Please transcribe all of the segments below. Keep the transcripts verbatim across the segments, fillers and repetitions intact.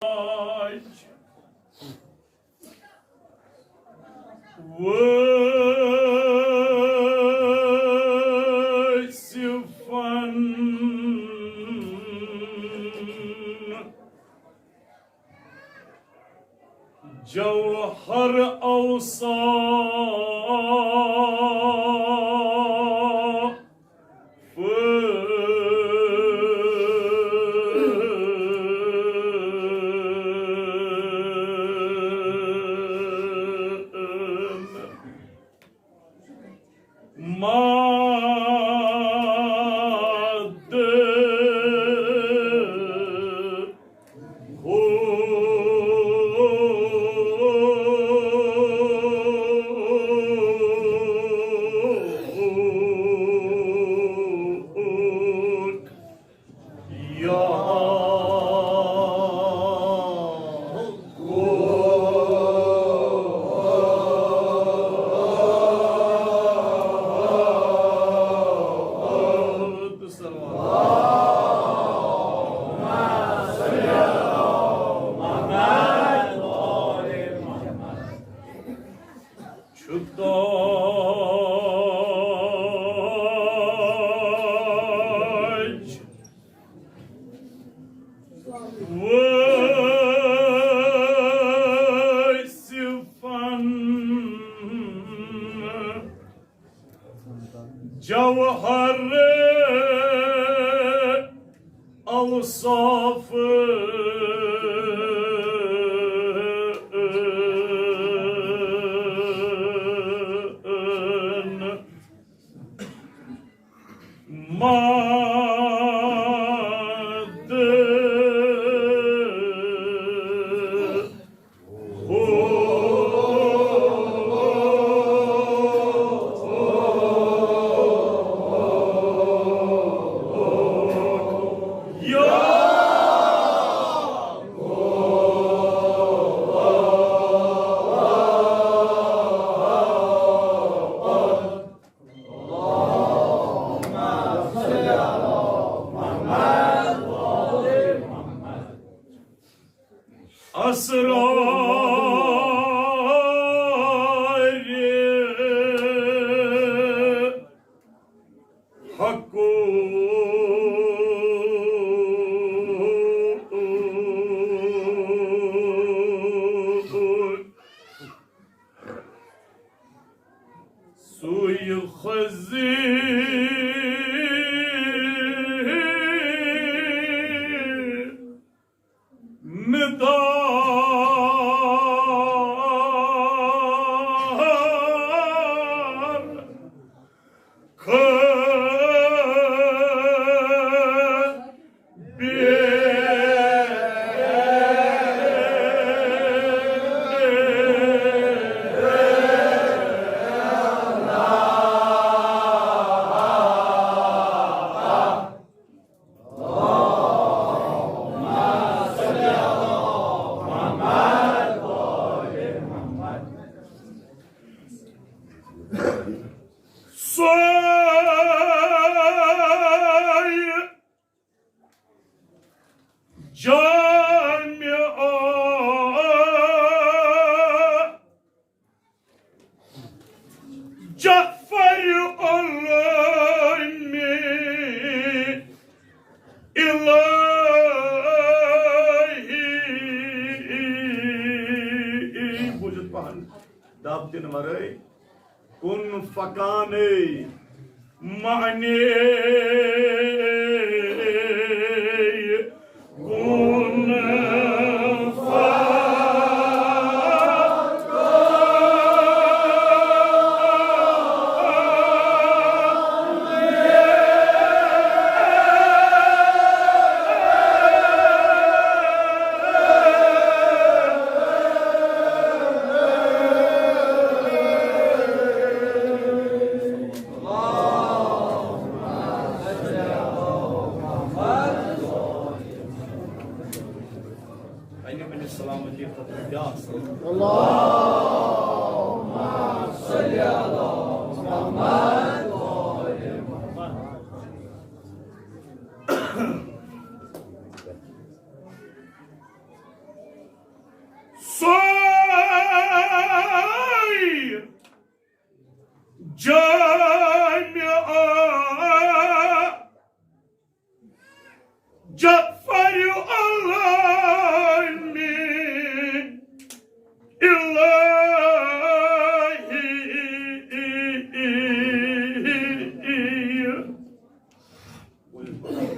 واصفا جوهر اوصاف چھُ تاج واصفاً جوہر اوصاف مد اسرار حقوق سُے خزینہٕ دار خٲر سوی جامع جعفر علوم الہی۔ بوٗزِتھ پہن دب دِنہٕ ورٲے کُن فکانے معنی کُن پننہِ پننہِ سلامتی خٲطرٕ بیٛاکھ سلام۔ اللہم صل علی محمد۔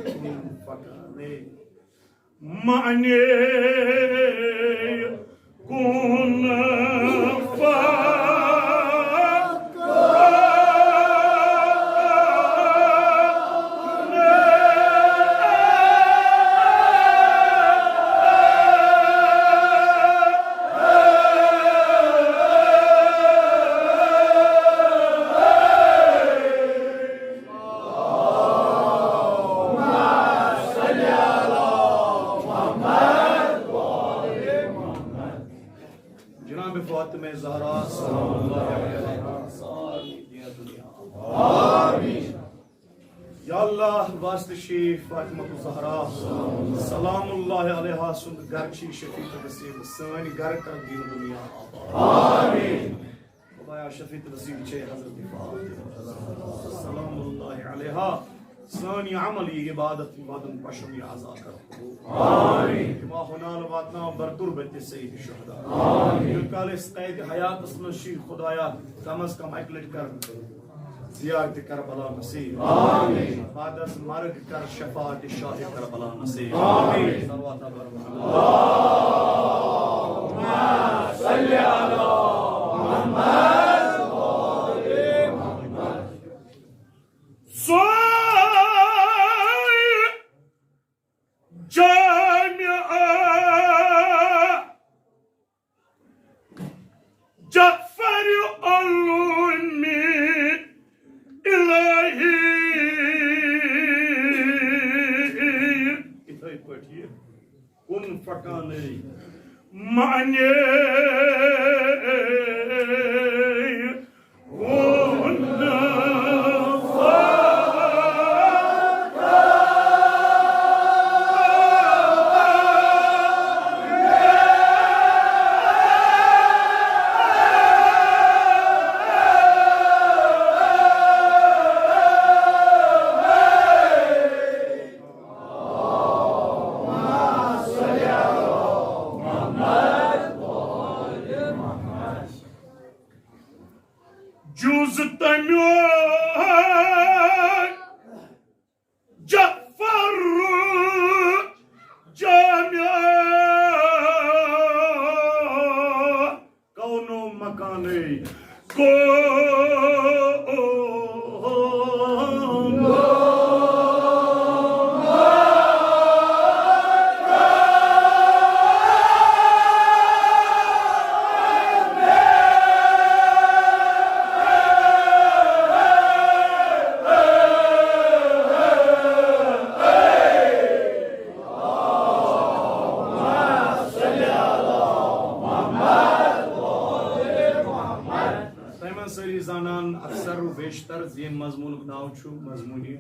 کُن فکانے، معنی کُن فکانے۔ جناب فاطمہ زہرا سلام اللہ علیہا ساری دنیا۔ آمین۔ یا اللہ، واسطہ شی فاطمہ زہرا سلام اللہ علیہا سُنٛد گھر چھی شفیع نصیب، سٲنۍ گھر کر دین دنیا آباد۔ آمین۔ خدایا، شفیع نصیب چھے حضرت فاطمہ سلام اللہ علیہا سٲنۍ یہِ عمل، یہِ عبادت، یہِ وعدن پشم، یہِ عزا کر قبول۔ آمین۔ ہما ہنال واتناو بر تربت سید شہدا۔ آمین۔ یوت کال أسۍ قید حیاتس منٛز چھِ، خدایا، کم از کم اکہِ لٹہِ کر زیارت کربلا نصیب۔ آمین۔ بعد از مرگ کر شفاعت شاہ کربلا نصیب۔ آمین۔ صلوات بر محمد۔ اللهم صل على محمد۔ سوی جامع جعفر علوم الہی۔ یِتھے پٲٹھۍ یہِ کُن فکانے، معنی جُز تَمیُک جعفر جامع کونو مکانٕے۔ تۄہہِ ما سٲری زانان اکثر و بیشتر زِ ییٚمہِ مضموٗنُک ناو چھُ مضموٗنِ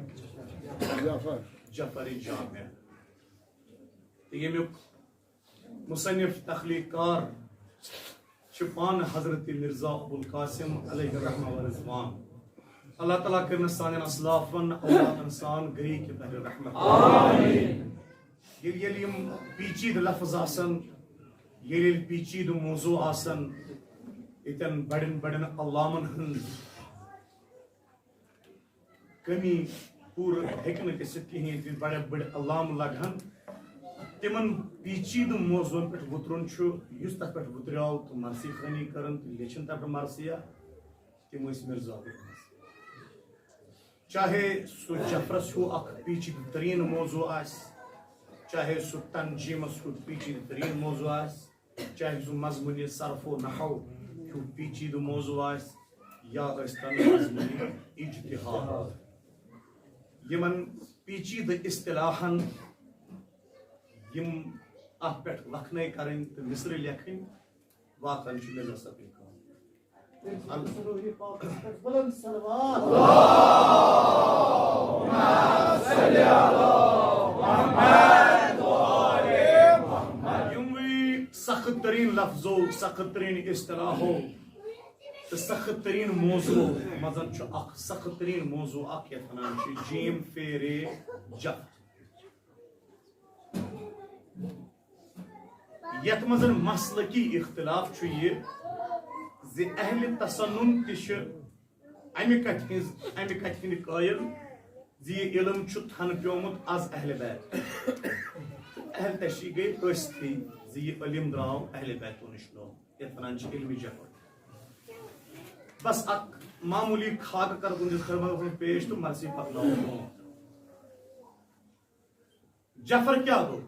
جعفر۔ جعفر جامع۔ تہٕ ییٚمیُک مصنف، تخلیق کار چھِ پانہٕ حضرت مرزا ابوالقاسم علیہ الرحمہ و رضوان۔ اللہ تعالیٰ کٔرِنَس سانٮ۪ن اسلافن اولادن سان گری کہِ بحر رحمت۔ آمین۔ ییٚلہِ، ییٚلہِ یِم پیچیدٕ لفظ آسن، ییٚلہِ، ییٚلہِ پیچیدٕ موضوع آسن، ییٚتٮ۪ن بڑٮ۪ن بڑٮ۪ن علامن ہٕنٛز کمی پوٗرٕ ہیٚکہِ نہٕ گٔژھِتھ کِہیٖنۍ، تِم بڑٕ بٔڑۍ علامہٕ لگہن۔ تِمن پیچیدٕ موضوعن پٮ۪ٹھ وُترُن چھُ، یُس تتھ پٮ۪ٹھ وُتریو تہٕ مرثی خوانی کٔرٕن تہٕ لیچھِن تتھ پٮ۪ٹھ مرثیہ، تِم ٲسۍ مرزا۔ چاہے سُہ جعفرس ہیوٗ اکھ پیچیدٕ تریٖن موضوع آسہِ، چاہے سُہ تنجیمس ہیوٗ پیچیدٕ تریٖن موضوع آسہِ، چاہے سُہ مضموٗنِ صرف و نحو ہیوٗ پیچیدٕ موضوع آسہِ، یا ٲسۍ تن مضموٗنِ اجتہاد۔ یِمن پیچیدٕ اصطلاحن یِم اتھ پٮ۪ٹھ لکھنَے کرٕنۍ تہٕ مصرٕ لیکھٕنۍ، واقعاً چھُ مےٚ نصب یہِ کٲم۔ تٔمۍ سٕنٛدِس روحی پاکس پٮ۪ٹھ بلند صلوات۔ یِموٕے سخت ترین لفظو، سخت ترین اصطلاحو تہٕ سخت ترین موضوع منٛز چھُ اکھ سخت ترین موضوع اکھ، یتھ ونان چھِ جیم فیرے جفت۔ یتھ منٛز مسلکی اختلاف چھُ یہِ زِ اہل تسنن تہِ چھِ امہِ کتھِ ہٕنٛز، امہِ کتھِ ہٕنٛدِ قٲیل زِ یہِ علم چھُ تھنہٕ پیومُت از اہل بیت۔ اہل تشیع گٔے ٲستھٕے زِ یہِ علم درٛاو اہل بیتو نِش نوٚو۔ یتھ ونان چھِ علمِ جعفر۔ بس اکھ معموٗلی خاکہٕ کرٕ کُنہِ دِژ خٲر پیش تہٕ مرثی پکناوو برونٛٹھ۔ جعفر کیٛاہ گوٚو؟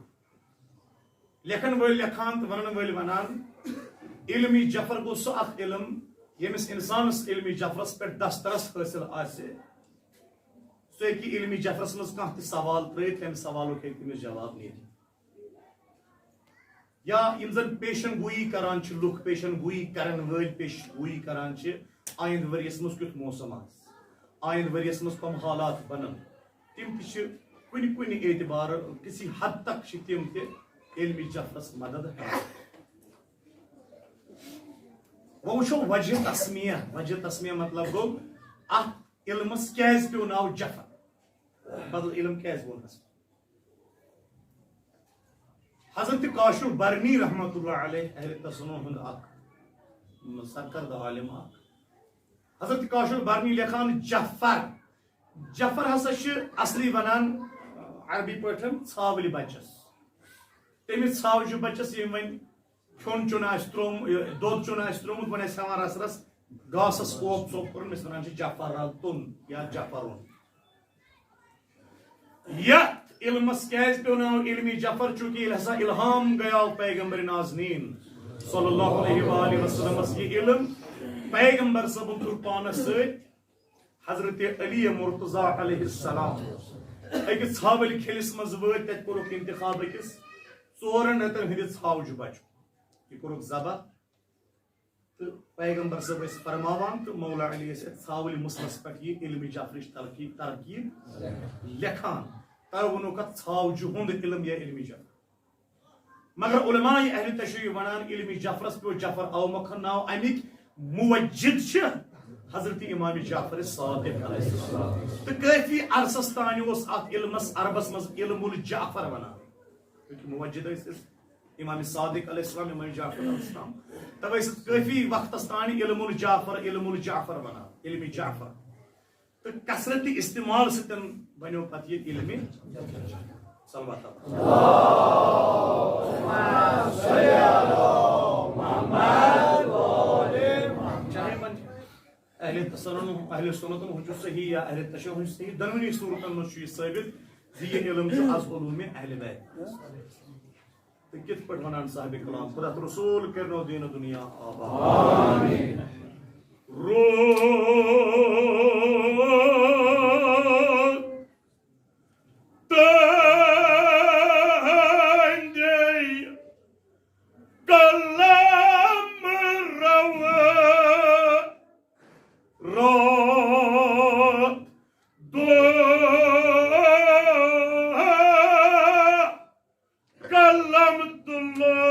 لیکھن وٲلۍ لیکھان تہٕ ونن وٲلۍ ونان، علمِ جعفر گوٚو سُہ اکھ علم، ییٚمِس انسانس علمِ جعفرس پٮ۪ٹھ دسترس حٲصِل آسہِ، سُہ ہیٚکہِ علمِ جعفرس منٛز کانٛہہ تہِ سوال ترٲیِتھ، تمہِ سوالُک ہیٚکہِ تٔمِس جواب نیٖرِتھ۔ یا یِم زن پیشن گویی کران چھِ لُکھ، پیشن گویی کرن وٲلۍ پیشن گویی کران چھِ، آیندٕ ؤریس منٛز کیُتھ موسم آسہِ، آیندٕ ؤریس منٛز کم حالات بنن، تِم تہِ چھِ کُنہِ کُنہِ اعتبارٕ کسی حد تک چھِ تِم تہِ علمِ جعفرس مدد ہٮ۪وان۔ وۄنۍ وٕچھو وجہ تسمیہ۔ وجہ تسمیہ مطلب گوٚو، اتھ علمس کیازِ پیوٚو ناو جعفر؟ بدل علم کیازِ ووٚننس؟ حضرت کاشف برنی رحمۃ اللہ علیہ، اہل تصنع ہُنٛد اکھ سرکردٕ عالم اکھ۔ حضرت کاشف برنی لیکھان جعفر۔ جعفر ہسا چھِ اصلی ونان عربی پٲٹھۍ ژھاوٕلۍ بچس۔ تٔمِس ژھاوجہِ بچس ییٚمۍ وۄنۍ کھیوٚن چیوٚن آسہِ ترٛوومُت، یہِ دۄد چیوٚن آسہِ ترٛوومُت، وۄنۍ آسہِ ہٮ۪وان رسس گاسس اوپ ژوٚپ کرُن، أمِس ونان چھِ جعفرتُن یا جعفرُن۔ یتھ علمس کیازِ پیوٚو ناو علمِ جعفر؟ چونکہ ییٚلہِ ہسا الہام گیاو پیغمبر نازنین صلی اللہ علیہ وآلہ وسلمس یہِ علم، پیغمبر صٲبن تُل پانس سۭتۍ حضرت علی مرتضی علیہ السلام۔ أکِس ژھاوٕلۍ کھیلِس منٛز وٲتۍ، تتہِ کوٚرُکھ انتخاب أکِس ژورن رٮ۪تن ہٕنٛدِ ژھاوجہِ بچُک۔ یہِ کوٚرُکھ ذبح۔ تہٕ پیغمبر صٲب ٲسۍ فرماوان تہٕ مولا علی ٲسۍ اتھ ژھاوٕلۍ مسلس پٮ۪ٹھ یہِ علمِ جعفرٕچ ترقی، ترقی لیکھان۔ تۄہہِ ووٚنوُکھ اتھ ژھاوجہِ ہُنٛد علم یا علمِ جعفر۔ مگر علماء اہل تشیع ونان علمِ جعفرس پیوٚو جعفر اومکھن ناو، امیِکۍ موجد چھِ حضرت امام جعفر صادق علیہ السلام۔ تہٕ کٲفی عرصس تانۍ اوس اتھ علمس عربس منٛز علم الجعفر ونان۔ کیونکہ موجد ٲسۍ أسۍ امام صادق علیہ السلام، امام جعفر علیہ السلام۔ توے سۭتۍ کٲفی وقتس تانۍ علم الجعفر، علم الجعفر ونان، علمِ جعفر۔ تہٕ کثرت استعمال سۭتۍ بنیو پتہٕ یہِ علمِ صلوات۔ چاہے وۄنۍ اہل تسنن، اہل سنتن ہُنٛد چھُ صحیح یا اہل تشیعن ہُنٛد چھُ صحیح، دۄنوٕنی صورتن منٛز چھُ یہِ ثٲبت زِ یہِ علم چھُ از علومِ اہل بیت۔ تہٕ کِتھ پٲٹھۍ وَنان صاحب کلام، خدا تہٕ رسول کٔرنو دیٖنہٕ دُنیا آباد۔ آمین۔ روز تہنٛدے قلم روا رات دۄہ قلم تُلو۔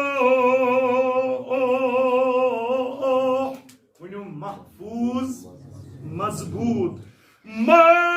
ؤنِو محفوظ، مضبوط، محفوظ۔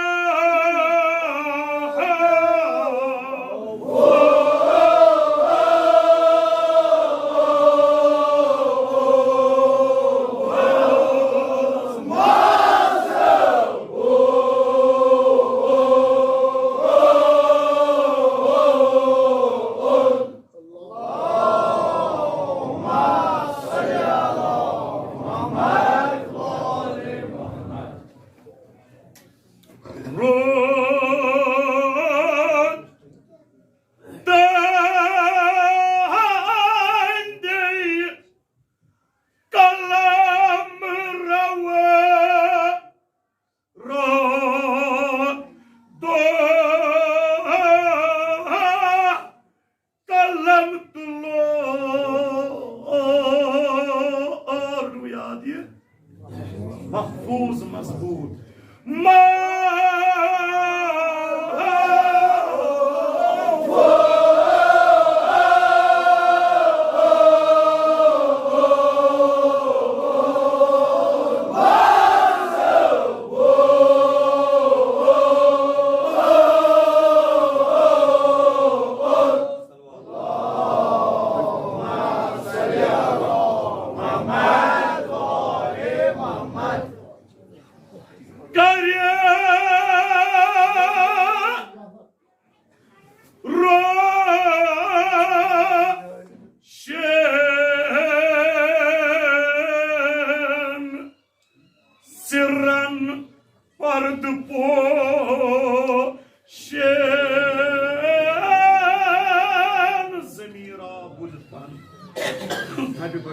روز تہنٛدے قلم روا رات دۄہ قلم تُلو۔ اور یاد یہِ محفوظ مضبوط۔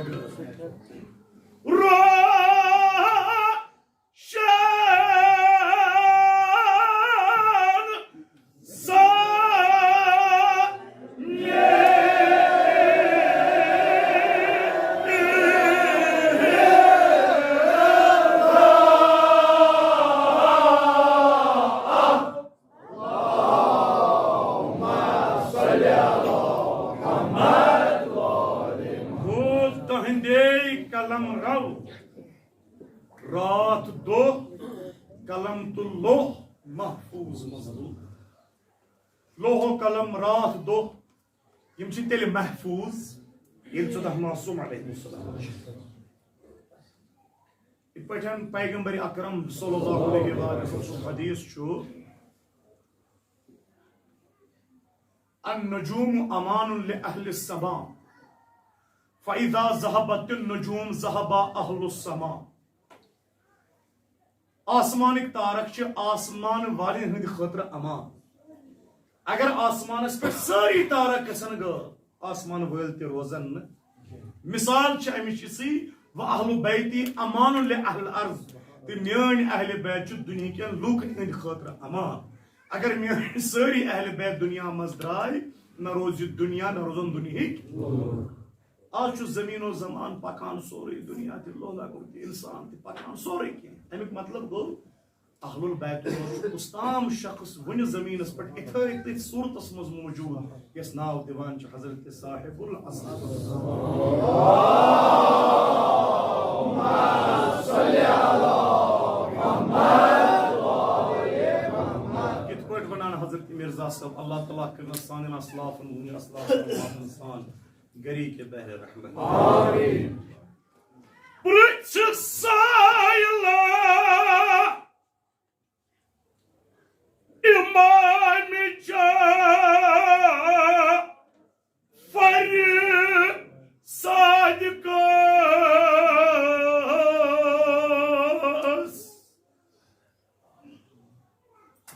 روشن زانیہ۔ گوٚو تُہنٛدے قلم رو راتھ دۄہ قلم تہٕ لوح محفوظ منٛز۔ لوح و قلم راتھ دۄہ، یِم چھِ تیٚلہِ محفوظ، ییٚلہِ ژٕ تَتھ معصوم علیہ السلام چھِ۔ یِتھ پٲٹھۍ پیغمبر اکرم صلی اللہ علیہ وآلہ وسلم سُنٛد حدیث چھُ، النجوم امان لأہل السماء، فإذا ذهبت النجوم ذهب أهل السماء۔ آسمانٕکۍ تارک چھِ آسمان والٮ۪ن ہٕنٛدِ خٲطرٕ امان۔ اگر آسمانس پٮ۪ٹھ سٲری تارک گژھن غٲب، آسمان وٲلۍ تہِ روزن نہٕ۔ مثال چھِ امِچ یِژٕے، و اہل بیتی امان لأہل الارض، تہٕ میٲنۍ اہل بیت چھِ دُنہِکٮ۪ن لوٗکن ہٕنٛدِ خٲطرٕ امان۔ اگر میٲنۍ سٲری اہل بیت دُنیا منٛز درٛاے، نہ روزِ دُنیا، نہ روزن دُنہِکۍ۔ آز چھُ زمین و زمان پکان، سورُے دُنیا تہِ لولہ گوٚو تہِ، انسان تہِ پکان، سورُے کینٛہہ۔ امیُک مطلب گوٚو، اہل البیت اوس کُس تام شخص وُنہِ زمینس پٮ۪ٹھ اِتھٲے تٔتھۍ صورتس منٛز موجود، یس ناو دِوان چھِ حضرت صاحب العصر۔ یِتھ پٲٹھۍ ونان حضرت مرزا صٲب، اللہ تعالیٰ کٔرِنَس سانٮ۪ن اسلافن ہُنٛد، اسلافن ہُنٛد سان گری کے بحر رحمت۔ آمین۔ پرٛژھ سائلہ امام جعفر صادقس۔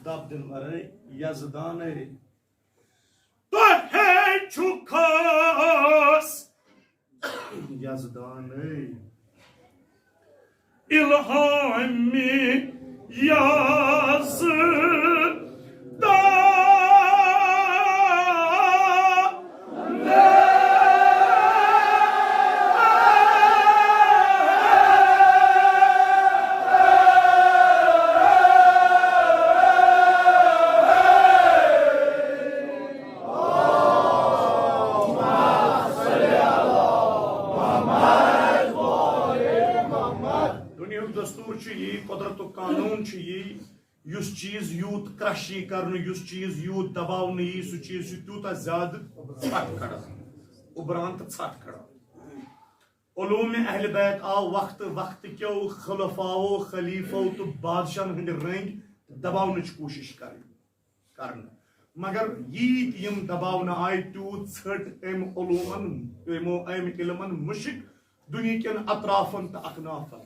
دب دِنہٕ ورٲے یزدانے تۄہے چھُ خاص یزدانے الہامی یزدان۔ دُنیاہُک دستوٗر چھُ یی، قۄدرتُک قانوٗن چھُ یی، یُس چیٖز یوٗت کرش یی کرنہٕ، یُس چیٖز یوٗت دباونہٕ یی، سُہ چیٖز چھُ تیوٗتاہ زیادٕ ژھٹھ کڑان، اُبران تہٕ ژھٹھ کڑان۔ علوم اہل بیت آو وقتہٕ وقتہٕ کیو خلفاو، خلیفو تہٕ بادشاہن ہٕنٛدِ رٔنگۍ دباونٕچ کوٗشش کرٕنۍ۔ کرنہٕ۔ مگر ییٖتۍ یِم دباونہٕ آیہِ، تیوٗت ژھٔٹ أمۍ علومن، یِمو أمۍ علمن مُشک دُنیہکٮ۪ن اطرافن تہٕ اکنافن۔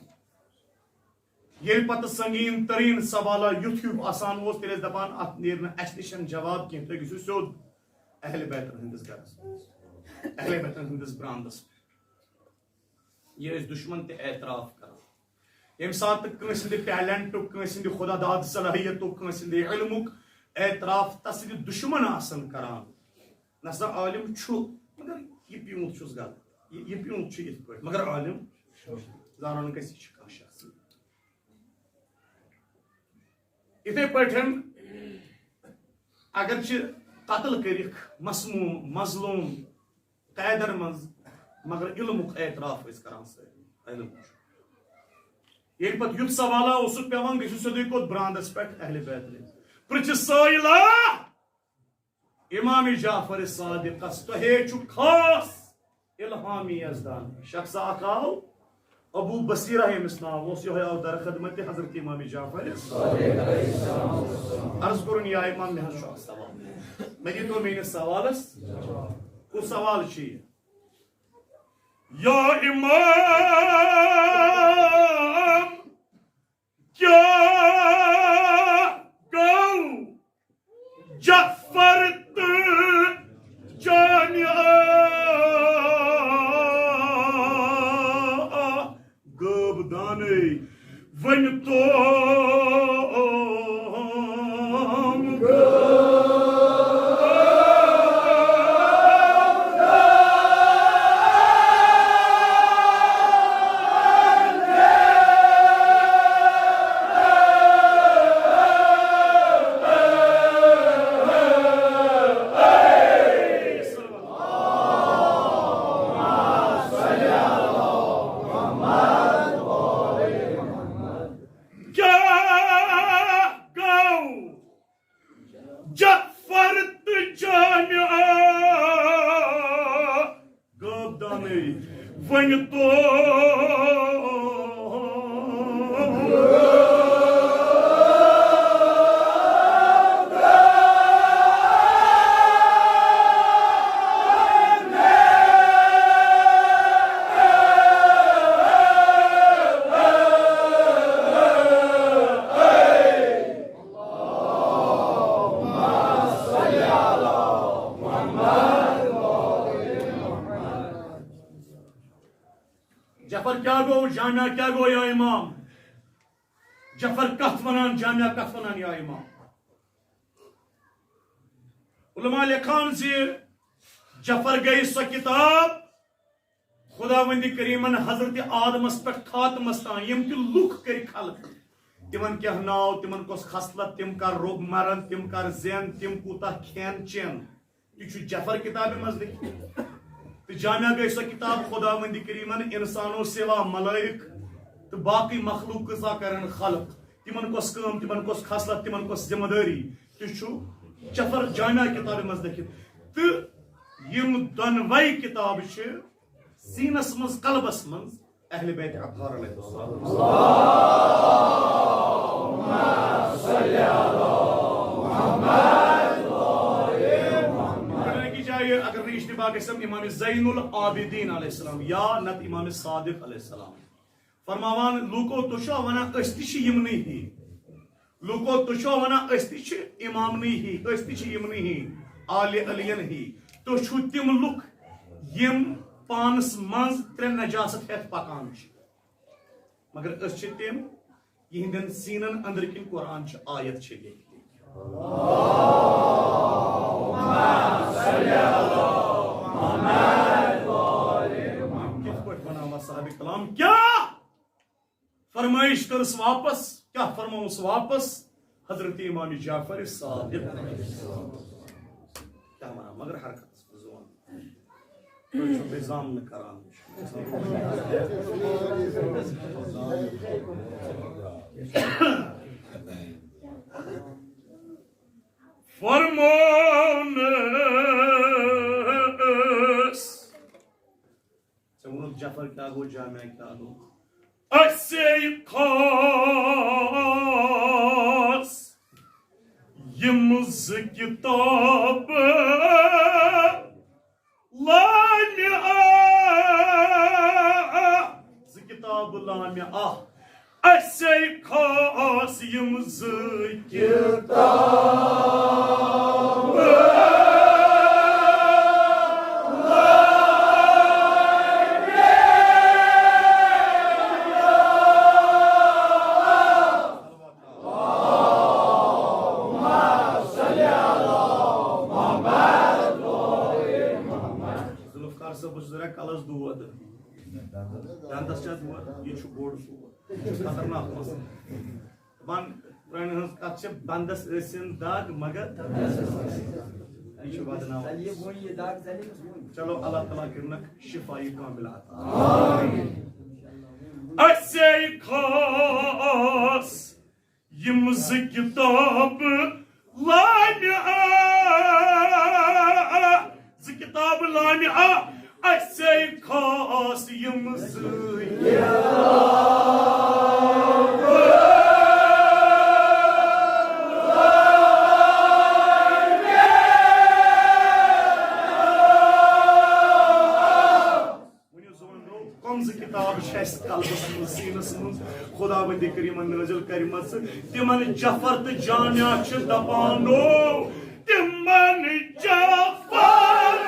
ییٚلہِ پتہٕ سنگیٖن تریٖن سوالہ یُتھ ہیوٗ آسان اوس، تیٚلہِ ٲسۍ دپان، "اتھ نیرِ نہٕ اسہِ نِش جواب کینٛہہ، تُہۍ گٔژھِو سیوٚد اہل بیتن ہٕنٛدِس گرس منٛز، اہل بیتن ہٕنٛدِس برانٛدس پٮ۪ٹھ۔" یہِ ٲسۍ دُشمن تہِ اعتراف کران۔ ییٚمہِ ساتہٕ تہٕ کٲنٛسہِ ہٕنٛدِ ٹیلنٹُک، کٲنٛسہِ ہٕنٛدِ خدا داد صلٲحیتُک، کٲنٛسہِ ہٕنٛدِ علمُک اعتراف تس سٕنٛدِ دُشمن آسان کران، نسا عالم چھُ، مگر یہِ پیوٗنٛت چھُس غلط، یہِ، یہِ پیوٗنٛت چھُ یِتھ پٲٹھۍ، مگر عالم زانُن گژھِ، یہِ چھُ کانٛہہ شخص۔ یِتھے پٲٹھۍ اگر چھِ قتل کٔرِکھ مسموٗم، مظلوٗم، قیدن منٛز، مگر علمُک اعتراف ٲسۍ کران سٲری۔ علم چھُ۔ ییٚلہِ پتہٕ یُتھ سوالہ اوسُکھ پٮ۪وان، گٔژھِو سیوٚدُے کوٚت؟ برانٛدس پٮ۪ٹھ اہل بیت نِش۔ پرٛژھِ سٲیلہ امام جعفر صادقس، تۄہے چھُ خاص الہامی یزدان۔ شخص اکھ آو، ابو بصیرہ ییٚمِس ناو اوس، یِہوٚے آو در خدمت حضرت امام جعفر۔ عرض کوٚرُن، یا امام، مےٚ حظ چھُ اکھ سوال، مےٚ دِتو میٲنِس سوالس۔ کُس سوال چھُ یہِ؟ یا امام، کیٛاہ گوٚو جعفر تہٕ چانہِ وۄنۍ تو جعفر کیا گو، جامعہ کیا گو یا امام؟ جعفر کتھ ونان، جامعہ کتھ ونان یا امام؟ علماء لیکھان زِ جعفر گٔے سۄ کتاب خداوند کریمن حضرت آدمس پٮ۪ٹھ خاتمس تام، یِم تہِ لُکھ کٔرۍ خلق، تِمن کیٛاہ ناو، تِمن کۄس خصلت، تِم کر روٚگ مرن، تِم کر زٮ۪ن، تِم کوٗتاہ کھٮ۪ن چٮ۪ن، تہِ چھُ جعفر کتابہِ منٛز لیکھِتھ۔ تہٕ جامعہ گٔے سۄ کتاب خداوند کریمن انسانو سوا ملائک تہٕ باقی مخلوق کۭژاہ کرن خلق، تِمن کۄس کٲم، تِمن کۄس خصلت، تِمن کۄس ذمہ دٲری، تہِ چھُ جعفر جامعہ کتابہِ منٛز لیکھِتھ۔ تہٕ یِم دۄنوَے کتابہٕ چھِ سیٖنس منٛز، قلبس منٛز اہل بیت اطہار علیہ السلام۔ پتہٕ أکِس جایہِ اگر نہٕ اجتماع گژھن، امام زین العابدین علیہ السلام یا نتہٕ امام صادق علیہ السلام فرماوان، لوٗکو، تُہۍ چھِوا ونان أسۍ تہِ چھِ یِمنٕے ہی؟ لوٗکو، تُہۍ چھِوا ونان أسۍ تہِ چھِ امامنٕے ہی، أسۍ تہِ چھِ یِمنٕے ہی، آلِ علین ہی؟ تُہۍ چھِو تِم لُکھ یِم پانس منٛز ترٛےٚ نجاست ہٮ۪تھ پکان چھِ، مگر أسۍ چھِ تِم، یِہنٛدٮ۪ن سیٖنن أنٛدرٕ کِنۍ قرآن چھِ آیت چھِ لیکھِتھ۔ کِتھ پٲٹھۍ بناوان صاحب کلام؟ کیٛاہ فرمٲیش کٔرٕس واپس؟ کیٛاہ فرمووُس واپس؟ حضرت امام جعفر صادق۔ کیٛاہ ونان، مگر حرکت۔ زُوان۔ تُہۍ چھِو بیٚیہِ زامنہٕ کران۔ فرموونس۔ ژےٚ ووٚنُتھ جعفر کیٛاہ گوٚو، جامعہ کیٛاہ گوٚو؟ اسے خاص یِم زٕ کتاب لامعہ، زٕ کتاب لامعہ، اسے خاص یِم زٕ کتاب۔ ذوالفقار صٲب، بہٕ چھُس دَپان کَلَس دود۔ دَنٛدَس چھا دود؟ یہِ چھُ بوٚڑ دود۔ یہِ چھُ خطرناک مسلہٕ۔ دَپان، پرٛانٮ۪ن ہٕنٛز کَتھ چھِ، بَنٛدَس ٲسِن دَگ، مگر یہِ چھُ وَدناوان۔ چلو، اللہ تعالیٰ کٔرِنَکھ شفا یہِ کامِل عطا۔ اسے خاص یِم زٕ کتاب لامعہ، زٕ کتاب لامعہ، اسے خاص یِم زٕ کتاب۔ ؤنِو زُوَن گوٚو، کۄم زٕ کِتاب چھِ اَسہِ قلبَس منٛز، سیٖنَس منٛز خۄداوندِ کریٖمَن نٲزِل کَرِمَژٕ؟ تِمَن جعفر تہٕ جامعہ چھِ دَپان، نو، تِمَن جعفر۔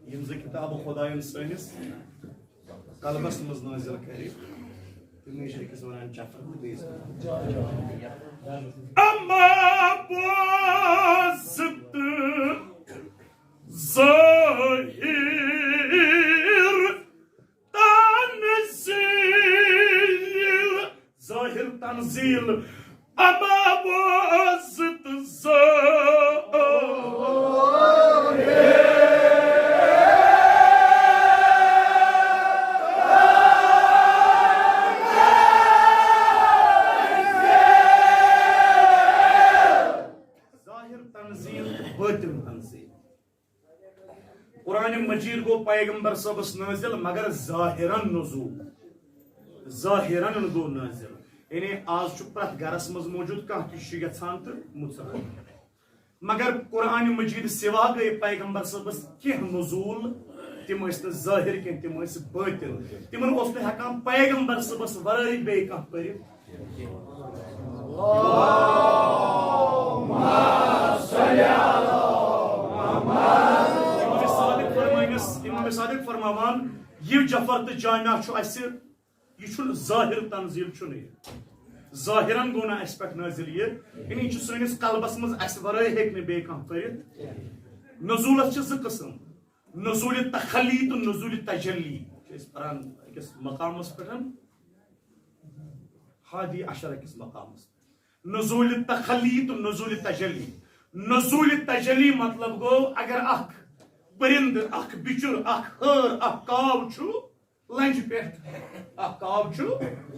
یِم زٕ کِتابہٕ خۄدایَن سٲنِس قلبس منٛز نٲزِل کرِ۔ تہٕ مےٚ چھِ أکِس وَنان جعفر تہٕ بیٚیِس وَنان۔ اما بوز تہٕ بوزت ظٲہِر۔ ظاہر تنزیل تہٕ باطن تنزیل۔ قرآن مجید گوٚو پیغمبر صٲبس نٲزِل، مگر ظاہرن نزول، ظاہرن گوٚو نٲزِل۔ یعنی آز چھُ پرٛٮ۪تھ گرس منٛز موجود، کانٛہہ تہِ چھُ یژھان تہٕ مُژراوان۔ مگر قرآن مجید سوا گٔے پیغمبر صٲبس کینٛہہ نزول، تِم ٲسۍ نہٕ ظٲہر کینٛہہ، تِم ٲسۍ باطن۔ تِمن اوس نہٕ ہٮ۪کان پیغمبر صٲبس ورٲے بیٚیہِ کانٛہہ پٔرِتھ۔ امام صادق فرماونس، امام صادق فرماوان، یہِ جفر تہٕ جامع چھُ اسہِ، یہِ چھُنہٕ ظاہر تنزیل چھُنہٕ یہِ۔ ظاہرن گوٚو نہٕ اسہِ پٮ۪ٹھ نٲزِل یہِ، یعنی یہِ چھُ سٲنِس قلبس منٛز، اسہِ ورٲے ہیٚکہِ نہٕ بیٚیہِ کانٛہہ پٔرِتھ۔ نزولس چھِ زٕ قٕسم، نزول تخلی تہٕ نزول تجلی۔ چھِ أسۍ پران أکِس مقامس پٮ۪ٹھ، ہادی عشر أکِس مقامس پٮ۪ٹھ۔ نزول تخلی تہٕ نزول تجلی۔ نزول تجلی مطلب گوٚو، اگر اکھ پرندٕ، اکھ بِچُر، اکھ ہٲر، اکھ کاو چھُ لنجہِ پٮ۪ٹھ، اکھ کاو چھُ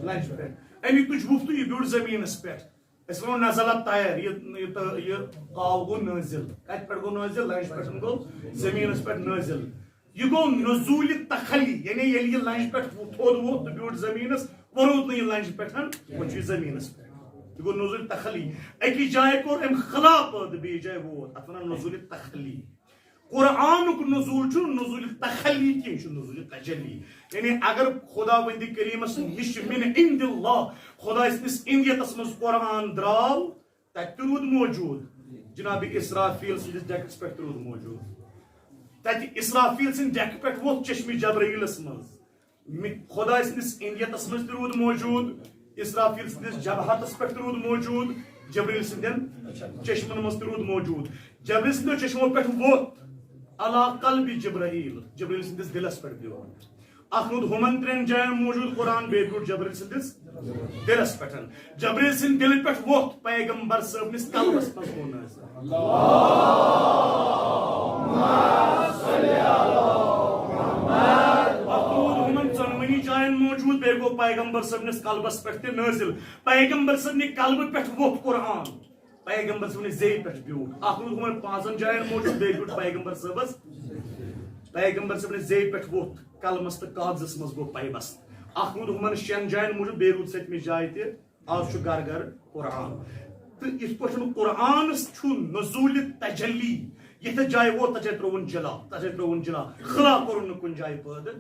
لنجہِ پٮ۪ٹھ، اَمی تُج وُپھ تہٕ یہِ بیوٗٹھ زٔمیٖنس پٮ۪ٹھ۔ أسۍ وَنو نزلت طیر، یہِ، یہِ تہٕ یہِ کاو گوٚو نٲزِل۔ کَتہِ پٮ۪ٹھ گوٚو نٲزِل؟ لنجہِ پٮ۪ٹھ گوٚو زٔمیٖنس پٮ۪ٹھ نٲزِل۔ یہِ گوٚو نزول تخلی، یعنی ییٚلہِ یہِ لنجہِ پٮ۪ٹھ وو-، تھوٚد ووٚتھ تہٕ بیوٗٹھ زٔمیٖنس، وۄنۍ روٗد نہٕ یہِ لنجہِ پٮ۪ٹھ، وۄنۍ چھُ یہِ زٔمیٖنس پٮ۪ٹھ۔ یہِ گوٚو نزول تخلی۔ أکِس جایہِ کوٚر أمۍ خلا پٲدٕ، بیٚیِس جایہِ ووت، اَتھ وَنان نزول تخلی۔ قرآنُک نزول چھُ نزول تخلی کینٛہہ، یہِ چھُ نزول تجلی۔ یعنی اگر خداوندِ کریٖمس نِش من عند اللہ، خداے سٕنٛدِس عندیتس منٛز قرآن درٛاو، تتہِ تہِ روٗد موجود۔ جناب اسرافیل سٕنٛدِس ڈیکس پٮ۪ٹھ تہِ روٗد موجود۔ تتہِ اسرافیل سٕنٛدِ ڈیکہٕ پٮ۪ٹھ ووٚتھ چشمِ جبرائیلس منٛز۔ مِ-، خداے سٕنٛدِس عندیتس منٛز تہِ روٗد موجود، اسرافیل سٕنٛدِس جبہتس پٮ۪ٹھ تہِ روٗد موجود، جبرائیل سٕنٛدٮ۪ن چشمن منٛز تہِ روٗد موجود۔ جبرائیل سٕنٛدیو چشمو پٮ۪ٹھ ووٚتھ علی قلبِ جبرائیل، جبرائیل سٕنٛدِس دِلس پٮ۪ٹھ بیوٗٹھ۔ اکھ روٗد ہُمن ترٛٮ۪ن جاین موجود قرآن، بیٚیہِ بیوٗٹھ جبرائیل سٕنٛدِس دِلس پٮ۪ٹھ۔ جبرائیل سٕنٛدِ دِلہٕ پٮ۪ٹھ ووٚتھ پیغمبر صٲبنِس قلبس منٛز گوٚو نٲزِل۔ اَتھ روٗد ہُمن ژۄنوٕنی جاین موجود، بیٚیہِ گوٚو پیغمبر صٲبنِس قلبس پٮ۪ٹھ تہِ نٲزِل۔ پیغمبر صٲبنہِ قلبہٕ پٮ۪ٹھ ووٚتھ قرآن۔ پیغمبر صٲبنہِ زیٚیہِ پٮ۪ٹھ بیوٗٹھ۔ اَکھ روٗد ہُمن پانٛژن جاین موجود، بیٚیہِ بیوٗٹھ پیغمبر صٲبس۔ پیغمبر صٲبنہِ زیٚیہِ پٮ۪ٹھ ووٚتھ قلمس تہٕ کاغذس منٛز گوٚو پیوست۔ اَکھ روٗد ہُمن شٮ۪ن جاین موجود، بیٚیہِ روٗد سٔتمہِ جایہِ تہِ۔ آز چھُ گرٕ گرٕ قرآن۔ تہٕ یِتھ پٲٹھۍ قرآنس چھُ نزول تجلی، یتھ جایہِ ووت، تتھ جایہِ ترٛووُن جلا، تتھ جایہِ ترٛووُن جلا، خلا کوٚرُن نہٕ کُنہِ جایہِ پٲدٕ۔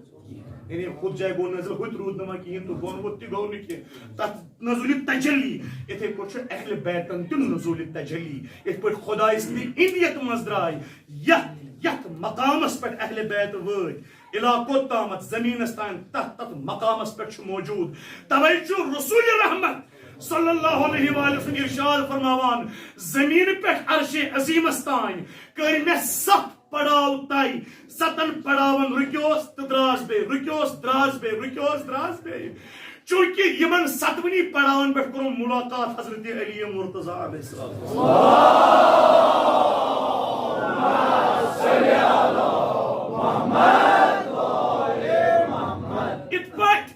یعنی ہُتھ جایہِ گوٚو نٲزِل، ہُتہِ روٗد نہٕ وۄنۍ کِہیٖنۍ تہٕ بۄن ووت تہِ گوٚو نہٕ کینٛہہ۔ تتھ نزول تجلی۔ یِتھے پٲٹھۍ چھُ اہل بیتن تہِ نزول تجلی۔ یِتھ پٲٹھۍ خداے سٕنٛدِ عندیت منٛز درٛاے یتھ، یتھ مقامس پٮ۪ٹھ اہل بیت وٲتۍ، علاقو تامتھ، زمینس تام، تتھ، تتھ مقامس پٮ۪ٹھ چھُ موجود۔ توے چھُ رسول رحمت صلی اللہ علیہ وآلہ وسلم ارشاد فرماوان، زمین پٮ۪ٹھ عرش عظیمس تام کٔرۍ مےٚ ستھ پڑاو طے۔ ستن پڑاون رُکیوس تہٕ دراز بیٚیہِ، رُکیوس، دراز بیٚیہِ، رُکیوس، دراز بیٚیہِ۔ چونکہ یمن ستونی پڑاون پٮ۪ٹھ کوٚرُم ملاقات حضرت علی مرتضی علیہ السلام۔ اتھ پٲٹھۍ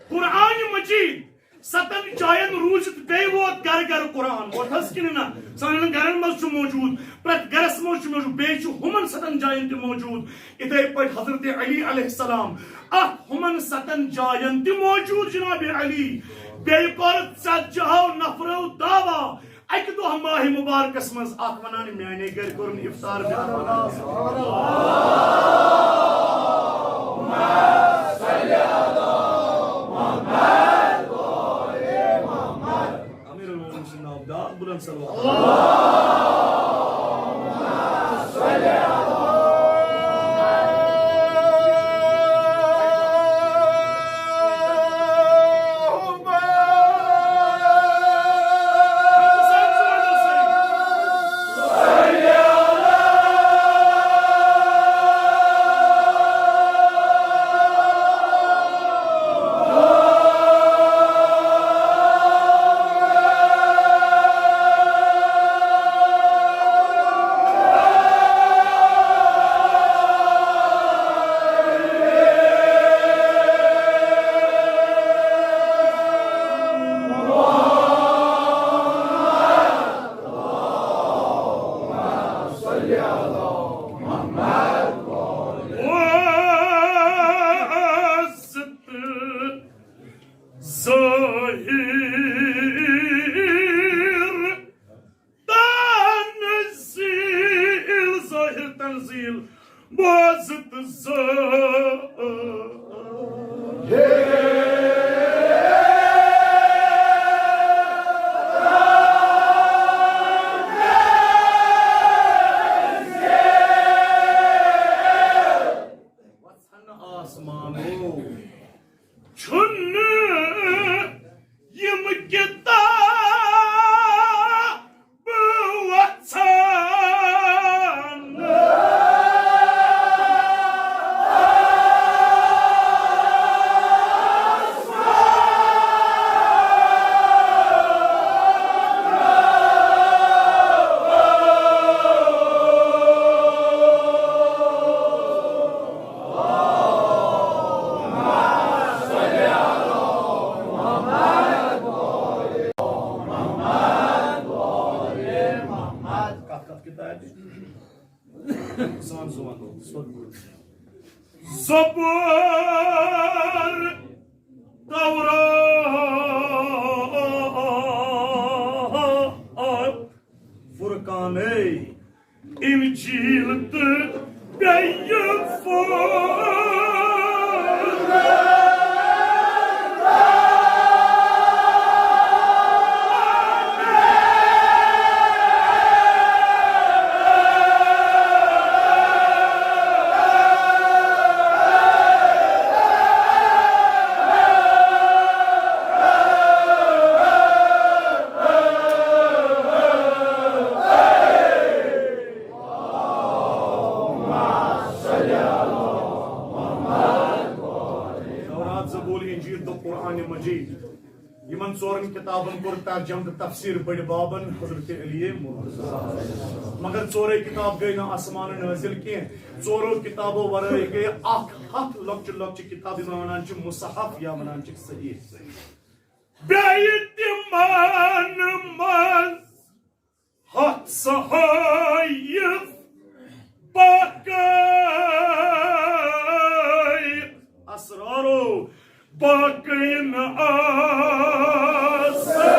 قرآن مجید ستن جاین روٗزِتھ بیٚیہِ ووت گرٕ گرٕ قرآن۔ ووت حظ کِنہٕ نہ؟ سانٮ۪ن گرن منٛز چھُ موجود، پرٛٮ۪تھ گرس منٛز چھُ موجود، بیٚیہِ چھُ ہُمن ستن جاین تہِ موجود۔ یِتھے پٲٹھۍ حضرت علی علیہ السلام، اکھ ہُمن ستن جاین تہِ موجود جناب علی۔ بیٚیہِ کوٚر ژتجی ہو نفرو دعویٰ، اکہِ دۄہ ماہ مبارکس منٛز اکھ ونان، میانے گرِ کوٚرُن افطار، بیٛاکھ ونان، امیر المؤمنین سُنٛد ناو، بیٛاکھ بلند صلوات۔ بوزت زٲ۔ وژھن آسمانو چھُنہٕ یِم کِتابہٕ وۄژھان۔ کتھ کتھ کتابہِ؟ سان زُوان دۄہ۔ زبور، تورات، فرقانے، انجیل تہٕ بیٚیہِ فورقان۔ تورات، زبور، انجیل تہٕ قرآن مجید، یِمن ژورن کتابن کوٚر ترجمہٕ تہٕ تفسیر بٔڑۍ بابن حضرت علی مرتضیٰ۔ مگر ژورے کتاب گٔے نہٕ آسمانہٕ نٲزِل کینٛہہ۔ ژورو کتابو ورٲے گٔے اکھ ہتھ لۄکچہِ لۄکچہِ کتاب، یِمن ونان چھِ مصحف یا ونان چھِکھ صحیح۔ بیٚیہِ تِمن منٛز ہتھ صحائف، باقی اسرارو باقی نہٕ آسان۔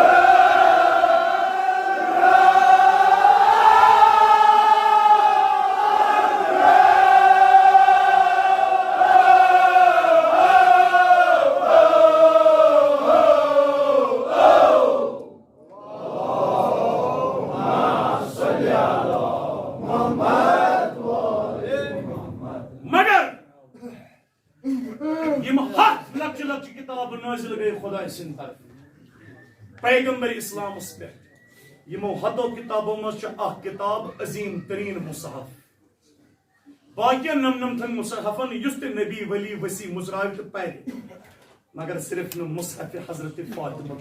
مگر یِم ہتھ لۄکچہِ لۄکچہِ کتابہٕ نٲزِل گٔے خۄداے سٕنٛدِ طرفہٕ پیغمبر اسلامس پٮ۪ٹھ۔ یِمو ہتو کتابو منٛز چھِ اکھ کتاب عظیم ترین مصحف۔ باقین نمنمتھن مصحفن یُس تہِ نبی ولی وصی مُژراوِ تہٕ پرِ، مگر صرف نہٕ مصحف حضرت فاطمہ۔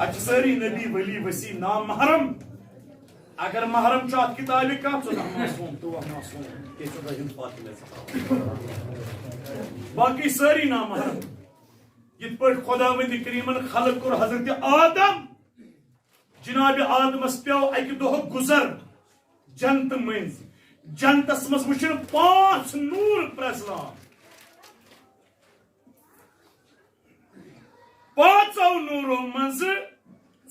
اتہِ چھِ سٲری نبی ولی وصی نامحرم۔ اگر محرم چھُ اتھ کتابہِ کانٛہہ، ژٕ نہ معصوم، ژٕ وَ معصوم، کیٛازِ ژٕ دٔہِم فاطمہ زہرا۔ باقی سٲری نامحرم۔ یِتھ پٲٹھۍ خۄداوندِ کریٖمن خلق کوٚر حضرت آدم، جناب آدمس پیوٚو اکہِ دۄہ گُزر جنتہٕ مٔنٛزۍ۔ جنتس منٛز وٕچھِن پانٛژھ نوٗر پرٛزلان۔ پانٛژو نوٗرو منٛزٕ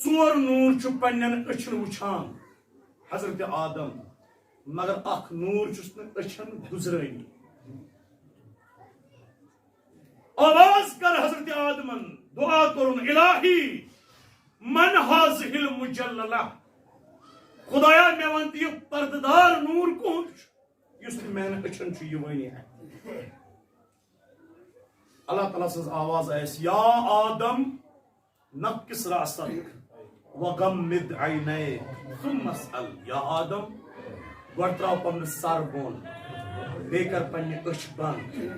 ژور نوٗر چھُ پننٮ۪ن أچھن وٕچھان، حضرت آدم، مگر اکھ نوٗر چھُس نہٕ أچھن گُزرٲنی۔ آواز کٔر حضرت آدمن، دعا کوٚرُن، الہی، من هذه المجللة؟ خدایا، مےٚ وَن تہٕ، یہِ پردٕ دار نوٗر کُہُنٛد چھُ، یُس نہٕ میانٮ۪ن أچھن چھُ یِوٲنی اَتھِ؟ اللہ تعالیٰ سٕنٛز آواز آیَس، یا آدم، نقص رأسك وغمض عينيك ثم اسأل، یا آدم، گۄڈٕ ترٛاو پنُن سر بۄن، بیٚیہِ کر پننہِ أچھ بنٛد،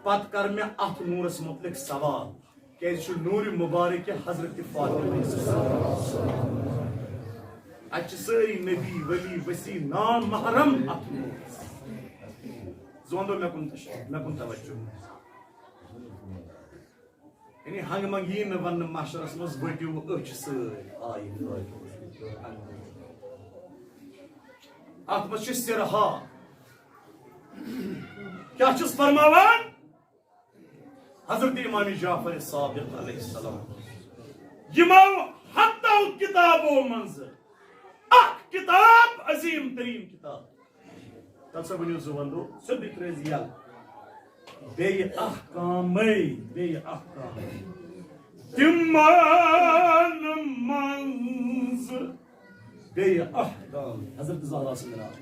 پتہٕ کر مےٚ اتھ نوٗرس متعلق سوال، کیازِ چھُ نوٗرِ مبارک حضرت فاطمہ۔ اتہِ چھِ سٲری نبی، ولی، وصی، نام محرم اتھ نوٗرس۔ زوندو مےٚ کُن تش-، مےٚ کُن توجہ۔ یعنی ہنگہٕ منگہٕ یی نہٕ وننہٕ محشرس منٛز ؤٹِو أچھ سۭتۍ آیہِ نٲرۍ۔ اتھ منٛز چھِ سِرہا۔ کیٛاہ چھُس فرماوان؟ حضرت امام جعفر صادق علیہ السلام، یِمو ہتو کتابو منٛز اکھ کتاب، عظیم ترین کتاب، تَتھ سا ؤنِو زٕ وَندو، سیوٚدُے ترٛٲوِو یَلہٕ۔ بیٚیہِ اَکھ کامٕے، بیٚیہِ اَکھ کامٕے۔ تِمَن منٛز بیٚیہِ اَکھ کامٕے۔ حضرت زہرا سٕنٛدِ ناوٕ۔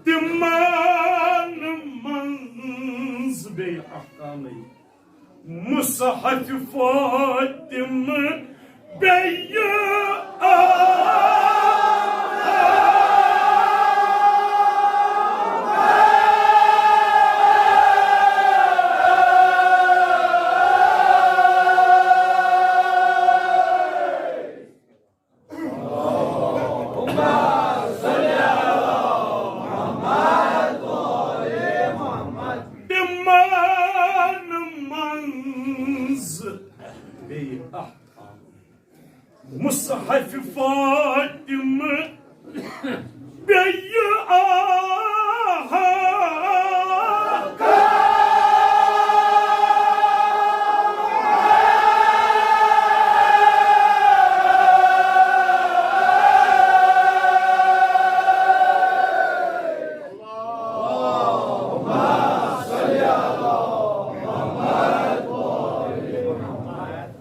تِمَن منٛز بیٚیہِ اَکھ کامٕے۔ مصحف فاطمہ بیٚیہِ آ۔ تِمن منٛز بیٚیہِ اکھ مصحف فاطمہ بیٚیہِ اکھ۔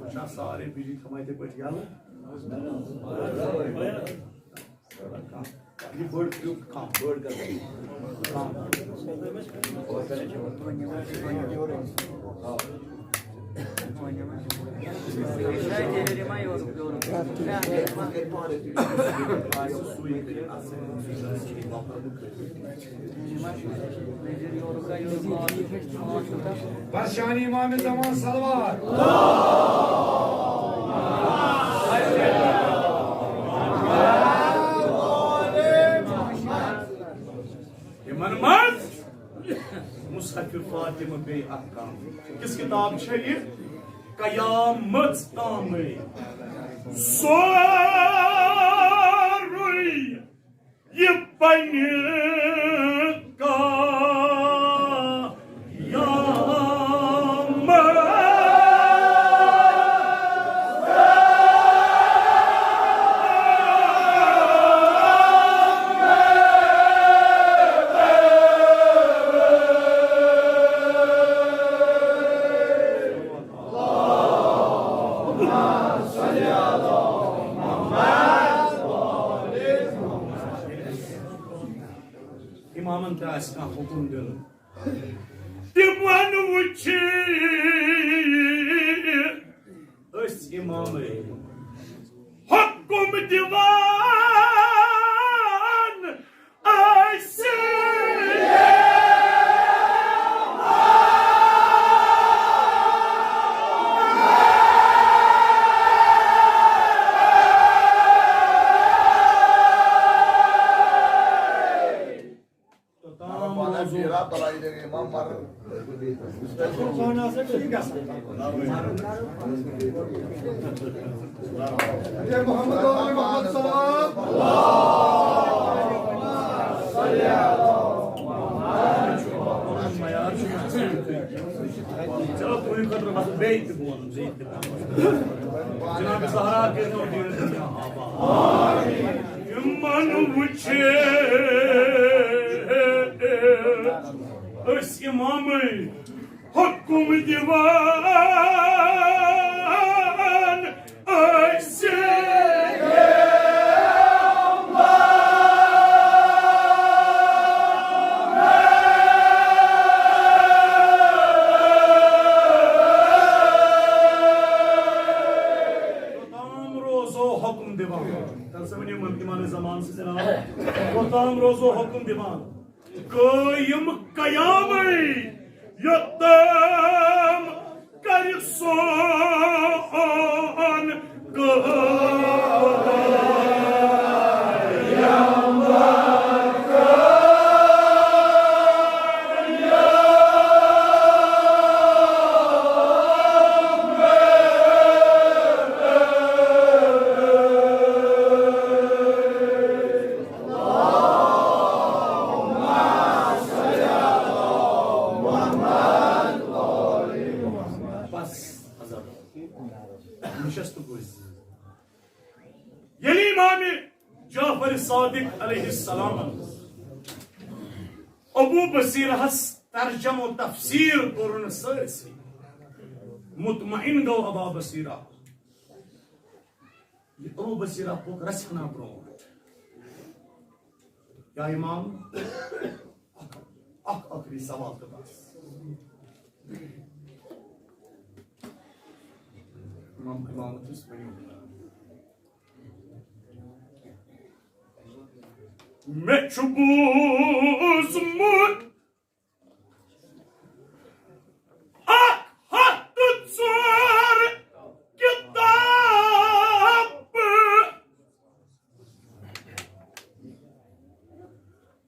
وٕچھ حظ، سارے بِجلی تھاوان یِتھَے پٲٹھۍ یَلہٕ۔ یہِ بٔڑ، یہِ کانٛہہ بٔڑ کَتھ۔ بس شان امام زمان صلوات۔ یِمن منٛز مصحف فاطمہ بیٚیہِ اکھ کام۔ کِس کِتاب چھےٚ یہِ؟ قیامت تامٕے۔ سورُے یہِ پنہِ قیامت۔ امامن تہِ آسہِ کانٛہہ حکم دیُن۔ تِمن وٕچھِ أسۍ امامے حکم دِوان۔ محمد آل محمد صلوات۔ چلو، تُہٕنٛدِ خٲطرٕ وَسو بیٚیہِ تہِ بولُن، بیٚیہِ تہِ بولُن۔ جناب زہرا کٔرِو دیٖن دُنیا آباد۔ یِمن وٕچھِ أسۍ اِمامٕے حُکُم دِوان أسۍ۔ توٚتام روزو حُکُم دِوان۔ تَلہٕ سا ؤنِو یِمن، یِمن زمان سۭتۍ جناب۔ توٚتام روزو حُکُم دِوان۔ قٲیِم قیامٕے یوٚتام کرِ سون قٲیِم۔ بس، حضرت۔ نشست گوٚو۔ ییٚلہِ امام جعفر صادق علیہ السلامن ابو بصیرہس ترجمہ و تفسیر کوٚرُن سٲرسٕے۔ مطمئن گوٚو ابا بصیرہ۔ یہِ ابو بصیرہ پوٚک رژھِ ہنا برونٛٹھ۔ یا امام، اکھ، اکھ ٲخری سوال تہٕ بس۔ امام، امامتس ؤنِو۔ مےٚ چھُ بوٗزمُت اکھ ہتھ تہٕ ژور کِتابہٕ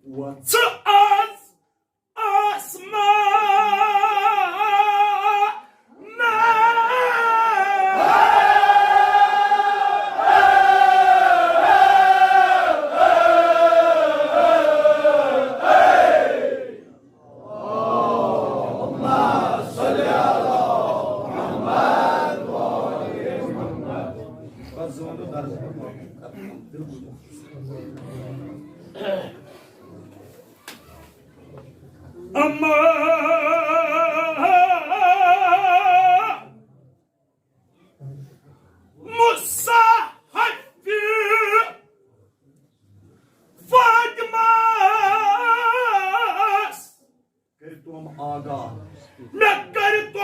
وژھٕ آز آسمان۔ اما مصحف فاطمہس کٔرۍ تِم آگاہ۔ مےٚ کٔرۍ تِم۔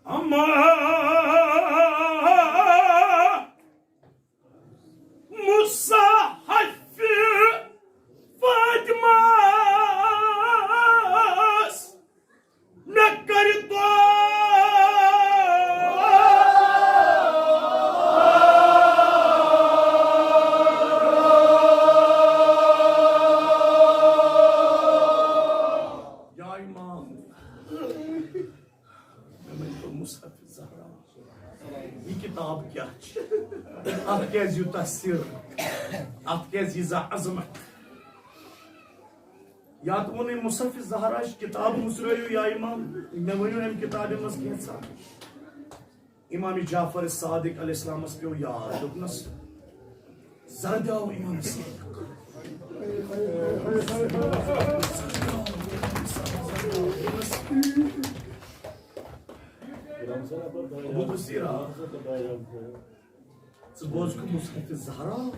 اما مصحف فاطمہس مےٚ کٔرۍ دعا۔ یا امام، مےٚ ؤنۍ تو مصحف زہرا، یہِ کِتاب کیٛاہ چھِ؟ اَتھ کیٛازِ یوٗتاہ سِر؟ اَتھ کیٛازِ ییٖژاہ عظمت؟ یا تہٕ ووٚنُے مصحف زہرا چھِ کِتاب مُژرٲیِو یا امام، مےٚ ؤنِو اَمہِ کِتابہِ منٛز کینٛژھا۔ امام جعفر صادق علیہ السلامس پیوٚو یاد، دوٚپنس، زردیاو امام صادق۔ ابو بصیرہ، ژٕ بوزکھٕ مصحف زہرا؟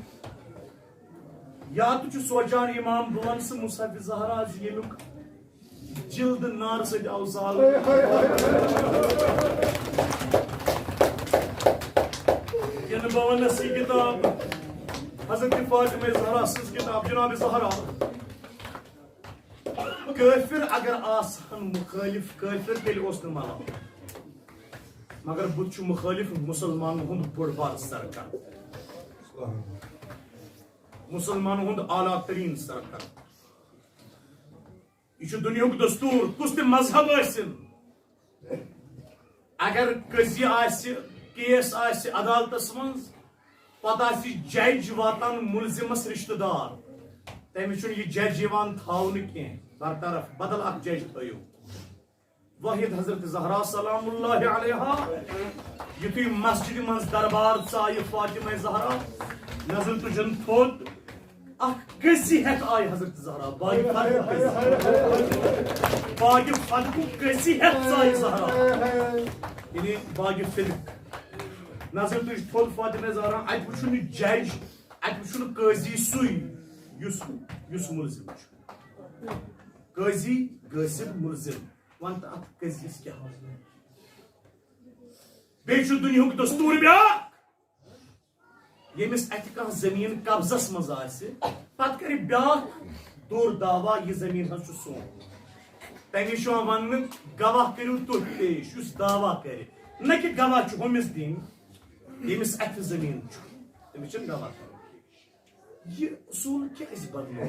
یا تہٕ چھُ سونٛچان امام، بہٕ وَنہٕ سُہ مصحف زہرا زِ ییٚمیُک جلد نار سۭتۍ آو زالنہٕ۔ کِنہٕ بہٕ وَنَس یہِ کِتاب حضرت فاطمہ زہرا سٕنٛز کِتاب جناب زہرا۔ کٲفِر اگر آسہٕ ہن مُخٲلِف کٲفِر، تیٚلہِ اوس نہٕ ملال۔ مگر بُتھ چھُ مُخٲلِف مُسلمانن ہُنٛد بوٚڑ بار سرکردٕ، مُسلمانن ہُنٛد اعلیٰ تریٖن سرکردٕ۔ یہِ چھُ دُنیاہُک دستوٗر، کُس تہِ مذہب ٲسِن، اگر قضیہِ آسہِ، کیس آسہِ عدالتس منٛز، پتہٕ آسہِ جج واتان مُلزِمس رِشتہٕ دار، تٔمِس چھُنہٕ یہِ جج یِوان تھاونہٕ کینٛہہ، برطرف بدل اکھ جج تھٲیِو۔ واحد حضرت زہرا سلام اللہ علیہا، یُتھُے مسجدِ منٛز دربار ژایہِ فاطمہ زہرا، نظر تُجن تھوٚد، اکھ قضی ہٮ۪تھ آیہِ حضرت زہرا، باقی فرق قضی۔ باقی فرقُک قضی ہٮ۪تھ ژایہِ زہرا۔ یعنی باقی فرق۔ نظر تُج تھوٚد فاطمہ زہرا، اتہِ وُچھُن یہِ جج، اتہِ وُچھُن قٲضی سُے، یُس، یُس مُلزِم چھُ۔ قٲضی، قٲصد، مُلزِم۔ وَن تہٕ اتھ قضیس کیٛاہ؟ بیٚیہِ چھُ دُنیاہُک دستوٗر بیٛاکھ۔ ییٚمِس اَتھِ کانٛہہ زٔمیٖن قبضس منٛز آسہِ، پتہٕ کرِ بیٛاکھ دوٚر دعویٰ، یہِ زٔمیٖن حظ چھُ سون۔ تٔمِس چھُ یِوان وننہٕ، گواہ کٔرِو تُہۍ پیش، یُس دعویٰ کرِ، نہ کہِ گواہ چھُ ہُمِس دِنۍ، ییٚمِس اَتھِ زٔمیٖن چھُ، تٔمِس چھِنہٕ گواہ کرُن۔ یہِ اصوٗل کیٛازِ بدلیو؟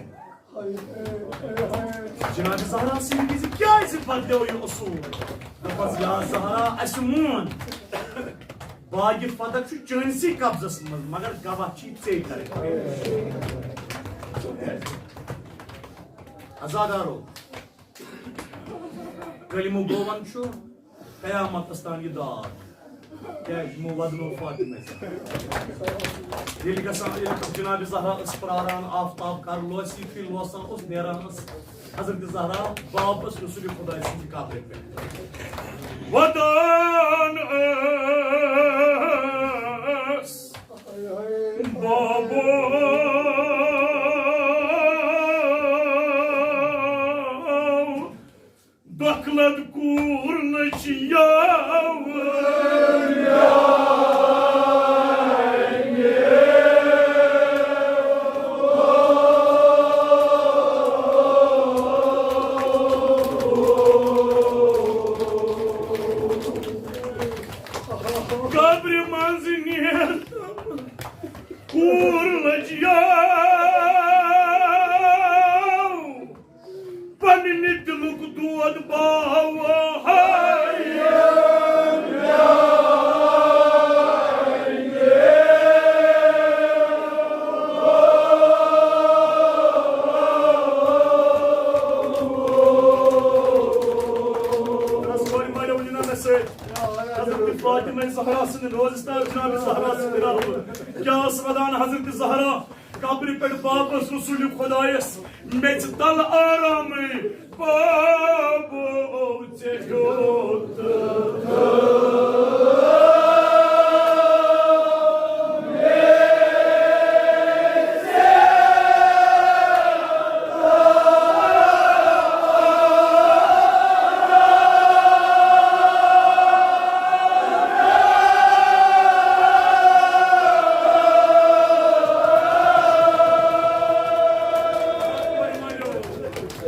جناب زہرا سٕنٛدِ وِزِ کیٛازِ بدلیو یہِ اصوٗل؟ دوٚپمَس، یا زہرا، اَسہِ مون، باغِ فتح چھُ چٲنسٕے قبضس منٛز، مگر گواہ چھِ ژے کرٕنۍ۔ عزادارو، کلمہٕ گوٚوَن چھُ قیامتس تام یہِ داغ۔ کیٛازِ یِمو وَدنو فاطمہ۔ ییٚلہِ گژھان، ییٚلہِ جناب زہرا ٲس پراران، آفتاب کر لوسہِ، یُتھُے لوسان اوس، نیران ٲس حضرت زہرا واپس رسول خداے سٕنٛدِ قبرِ پٮ۪ٹھ۔ وَدان ٲس بابو دۄکھلت کوٗر نٔچھیاو۔ قبرِ منٛز نیر کوٗر لٔجیاو۔ پننہِ دِلُک دود باو۔ حضرت فاطمہ زہرا سٕنٛدِ روزِ تاج، جناب زہرا سٕنٛدِ ناوٕ۔ کیٛاہ ٲس وَدان حضرت زہرا؟ قبرِ پٮ۪ٹھ واپس رسول خدایس میٚژِ تل آرامٕے۔ بابو ژےٚ ہیوٚت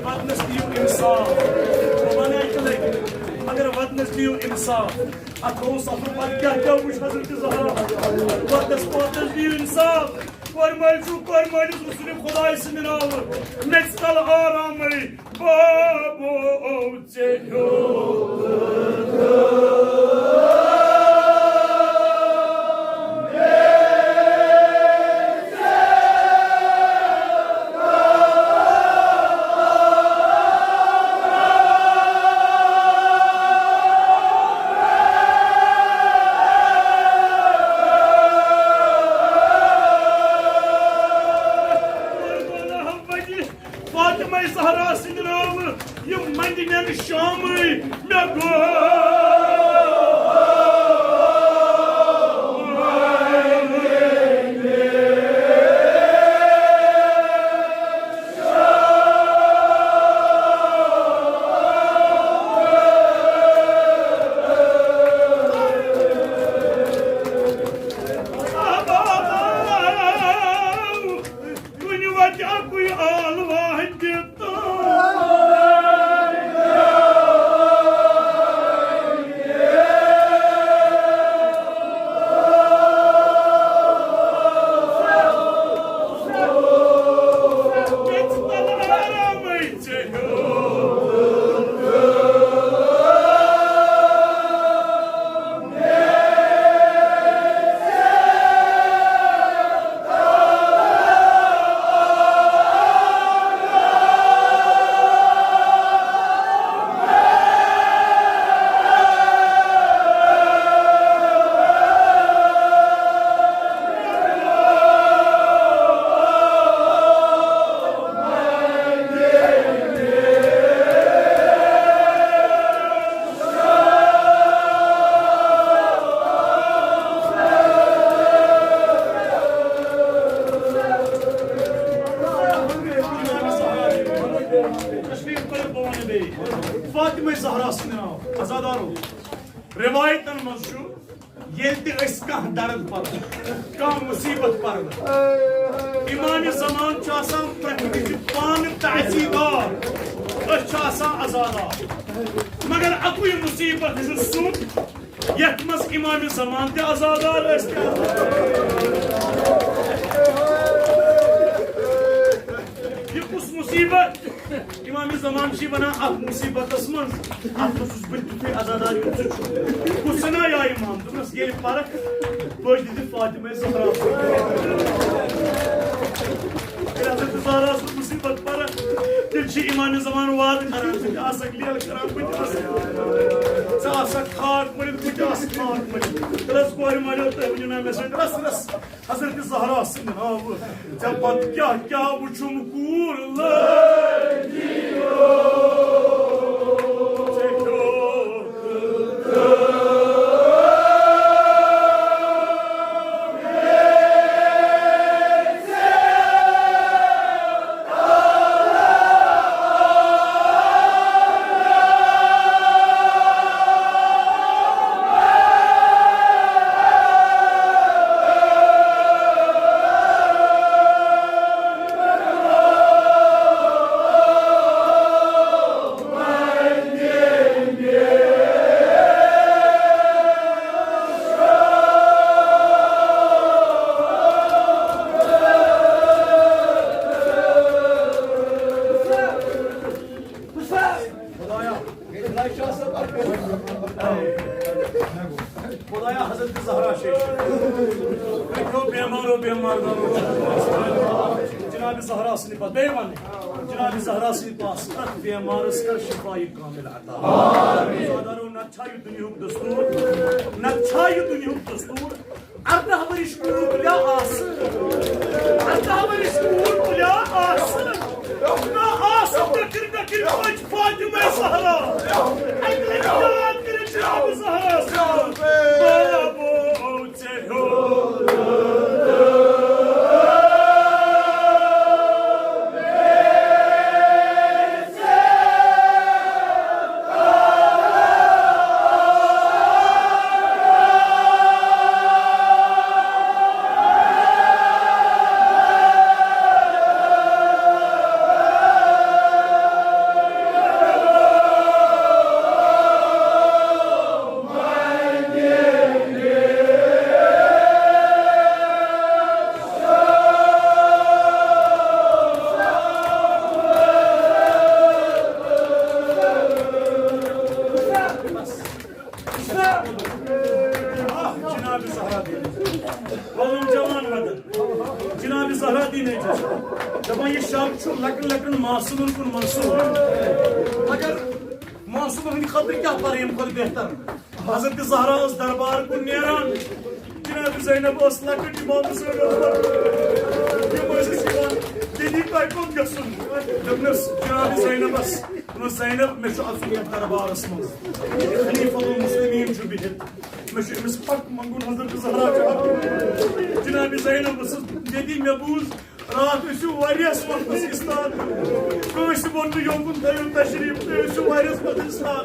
وَدنَس دِیِو اِنصاف۔ بہٕ وَنَے تہِ لَگہِ، مگر وَدنَس دِیِو اِنصاف۔ اَتھ گوٚو سَفر پَتہٕ کیٛاہ کیٛاہ وٕچھ حضرت زہرا۔ وَدنَس وَدنَس دِیِو اِنصاف۔ کورِ مٲلۍ چھُ، کورِ مٲلِس رسول خداے سٕنٛدِ ناوٕ۔ میٚژِ تَل آرامٕے بابو ژےٚ ہیوٚت۔ فاطمہ زہرا سٕنٛدِ ناوٕ یِم منٛدنٮ۪ن شامٕے مےٚ گوٚو۔ کُنہِ وتہِ اَکُے آل واحد دِتھ۔ فاطمہ زہرا سٕنٛدِ ناو۔ عزادارو، رِوایتن منٛز چھُ، ییٚلہِ تہِ أسۍ کانٛہہ درد پرو، کانٛہہ مُصیبت پرو، امام زمان چھُ آسان پرٛٮ۪تھ وِزِ پانہٕ تعزیدار، أسۍ چھِ آسان عزادار۔ مگر اَکُے مُصیبت چھُ سُہ، یَتھ منٛز امام زمان تہِ عزادار، أسۍ تہِ عزادار۔ یہِ کُس مُصیبت؟ امام زمان چھِ ونان، اتھ مُصیبتس منٛز، اتھ منٛز چھُس بہٕ تیُتھُے عزادار، یُتھ ژٕ چھُکھ۔ کُس نا یا امام؟ دوٚپنس، ییٚلہِ پرکھ بٔج دِتھ فاطمہ زہرا۔ ییٚلہِ حضرت زہرا سٕنٛز مُصیبت پرکھ، تیٚلہِ چھِ امام زمان وعدٕ کران، ژٕ تہِ آسکھ لیل کران، بہٕ تہِ آسہٕ۔ ژٕ آسکھ خاک مٔلِتھ، بہٕ تہِ آسہٕ خاک مٔلِتھ۔ تیٚلہِ حظ کورِ مالیو، تُہۍ ؤنِو نا مےٚ سۭتۍ رس رس۔ حضرت زہرا سٕنٛدِ ناوٕ۔ ژےٚ پتہٕ کیٛاہ کیٛاہ وُچھُم کوٗر لٲگۍ۔ خدایا، خدایا حضرت زہرا شیخ۔ بیمارو بیمار دارو۔ جناب زہرا سٕنٛدِ پاس، بیٚیہِ وَنہٕ، جناب زہرا سٕنٛدِ پاس پرٛٮ۪تھ بیمارس کر شفا کامل عطا۔ خدادارو، نتہٕ چھا یہِ دُنیہُک دستور؟ نتہٕ چھا یہِ دُنیہُک دستور؟ ارداہ ؤرِش کوٗر تُلیا آسہٕ۔ ارداہ ؤرِش کوٗر تُلیا آسہٕ۔ نہ آسہٕ ٹکر ٹکر پٔچ فاطمہ زہرا۔ اَکہِ لَٹہِ یاد کٔرِتھ جناب زہرا سُنٛد۔ بابو ژےٚ ہیوٚت۔ آہ، جناب زہرا دین۔ پنُن جوان وطن۔ جناب زہرا دین چھِ دپان، یہِ شب چھُ لۄکٹٮ۪ن لۄکٹٮ۪ن معصومن کُن منسوب۔ مگر معصومن ہٕنٛدِ خٲطرٕ کیٛاہ پرٕ ییٚمہِ کھۄتہٕ بہتر؟ حضرت زہرا ٲس دربار کُن نیران۔ جناب زینب ٲس لۄکٕٹ، امام حسین ٲس لۄکٕٹ۔ یِم ٲسۍ أسۍ یِوان، "دیدی، تۄہہِ کوٚت گژھُن؟" دوٚپنَس جناب زینبس، دوٚپنَس، "زینب، مےٚ چھُ اَژُن یَتھ دربارس منٛز۔ خلیفۃ المسلمین چھُ بِہِتھ۔ مےٚ چھُ أمِس حق منٛگُن، حضرت زہرا چھُ حق منٛگُن۔" جناب زینب ٲسٕس، "دیدی، مےٚ بوٗز، راتھ ٲسِو واریاہس وقتس استاد، کٲنٛسہِ ووٚن نہٕ یوکُن تھٲیِو تشریف، تُہۍ ٲسِو واریاہس وقتس استاد۔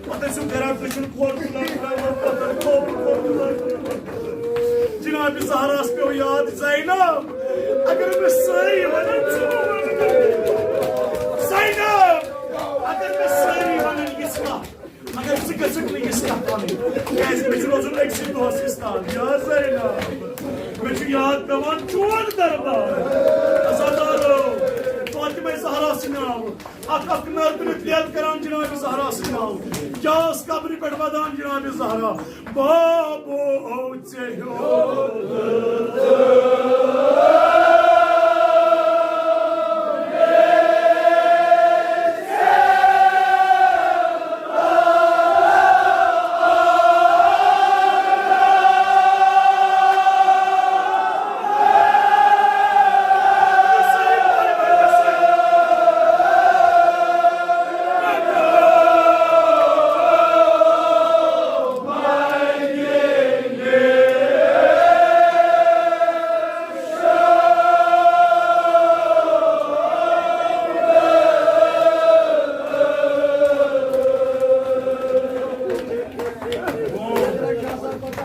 پتہٕ ٲسِو کران دٔچھُن کھووُر تُلان، ترٛاوان پتھر، کھووُر کھووُر تُلان۔" جناب زہراہس پیوٚو یاد، "زینب، اگر مےٚ سٲری ونن، ژٕ مہ وَن مےٚ۔ زینب، اگر مےٚ سٲری ونن، یہِ چھِ کتھ۔" مگر ژٕ گژھکھ نہٕ یِژھ کتھ ونٕنۍ، کیازِ مےٚ چھُ روزُن أکسٕے دۄہس استاد۔ یا زینب، مےٚ چھُ یاد پٮ۪وان چون دربار۔ عزادارو، فاطمہ زہرا سٕنٛدِ ناوٕ اکھ اکھ نر تُلِتھ لیل کران جناب زہرا سٕنٛدِ ناوٕ۔ کیٛاہ ٲس قبرِ پٮ۪ٹھ ودان جناب زہرا؟ بابو ژےٚ ہیوٚت۔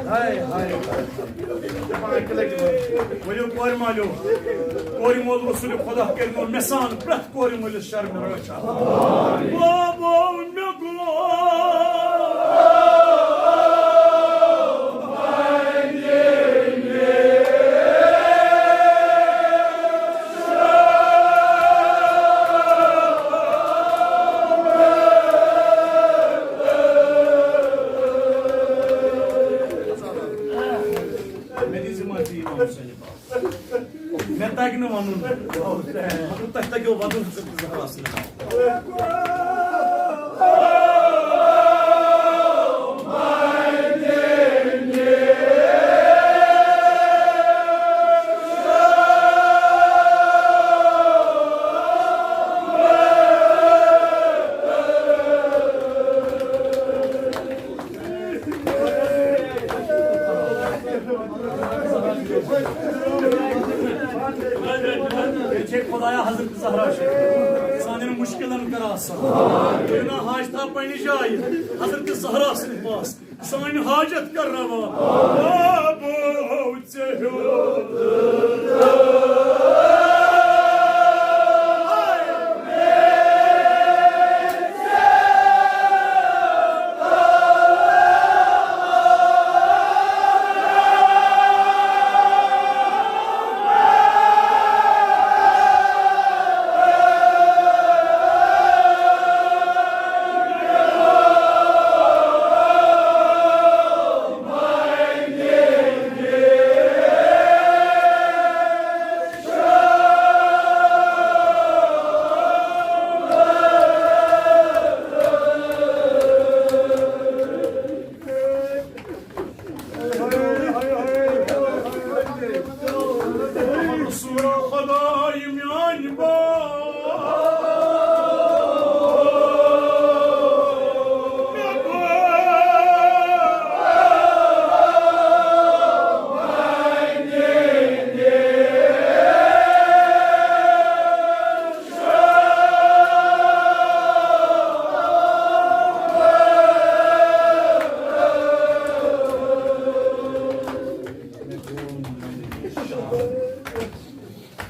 ہاے، ہاے۔ ؤلِو کورِ مالیو، کورِ مول رسول خدا کٔرِو مےٚ سان پرٛٮ۪تھ کورِ مٲلِس شرمہِ رٲچھ۔ بابا مےٚ گوٚو۔ مےٚ دِژ یِمن تہِ یِمن حُسینہِ پاس۔ مےٚ تَگہِ نہٕ وَنُن۔ مطلب، تۄہہِ تَگیو وَدُن حضرت زہرا سُنٛد ناو۔ ییٚلہِ چھے خۄدایا حضرت زہرا چھِ سانٮ۪ن مُشکِلن کر آسان۔ تُہۍ نا حاجتہ پننہِ جایہِ حضرت زہرا سٕنٛدِ پاس سانہِ حاجت کر روا۔ بابو ژےٚ ہیوٚت۔ رسول خدای میان با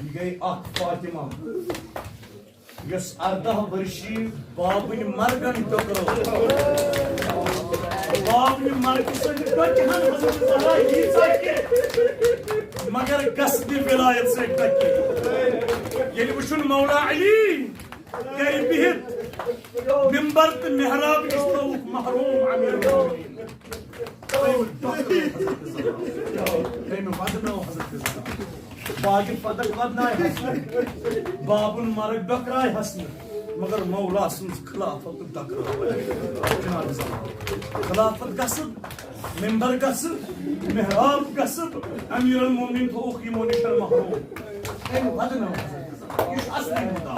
یہِ گٔے اکھ فاطمہ، یۄس ارداہ ؤرشی بابٕنۍ مرگن ٹکرٲو۔ بابٕنۍ مرگہٕ سۭتۍ ٹۄکہِ ہن حضرت زہرا ییٖژاہ کہِ مگر گژھنہِ ولایت سۭتۍ ٹۄکہِ۔ ییٚلہِ وٕچھُن مولا علی گرِ بِہِتھ ممبر تہٕ محراب نِش تھووُکھ محروم امیر المومنین۔ تٔمۍ ڈۄکرٲو حضرت زہرا۔ تٔمۍ ودنٲو حضرت زہرا۔ باقی فتح ودنایہِ حسن۔ بابُن مرگ ڈۄکرایہِ حسن۔ مگر مولا سٕنٛز خلافت ڈۄکرٲو۔ جناب زہرا۔ خلافت گژھن، ممبر گژھن، محراب گژھن، امیر المومنین تھووُکھ یِمو نِش محروم۔ تٔمۍ ودنٲو حضرت زہرا۔ یہِ چھُ اصلی مُدعا۔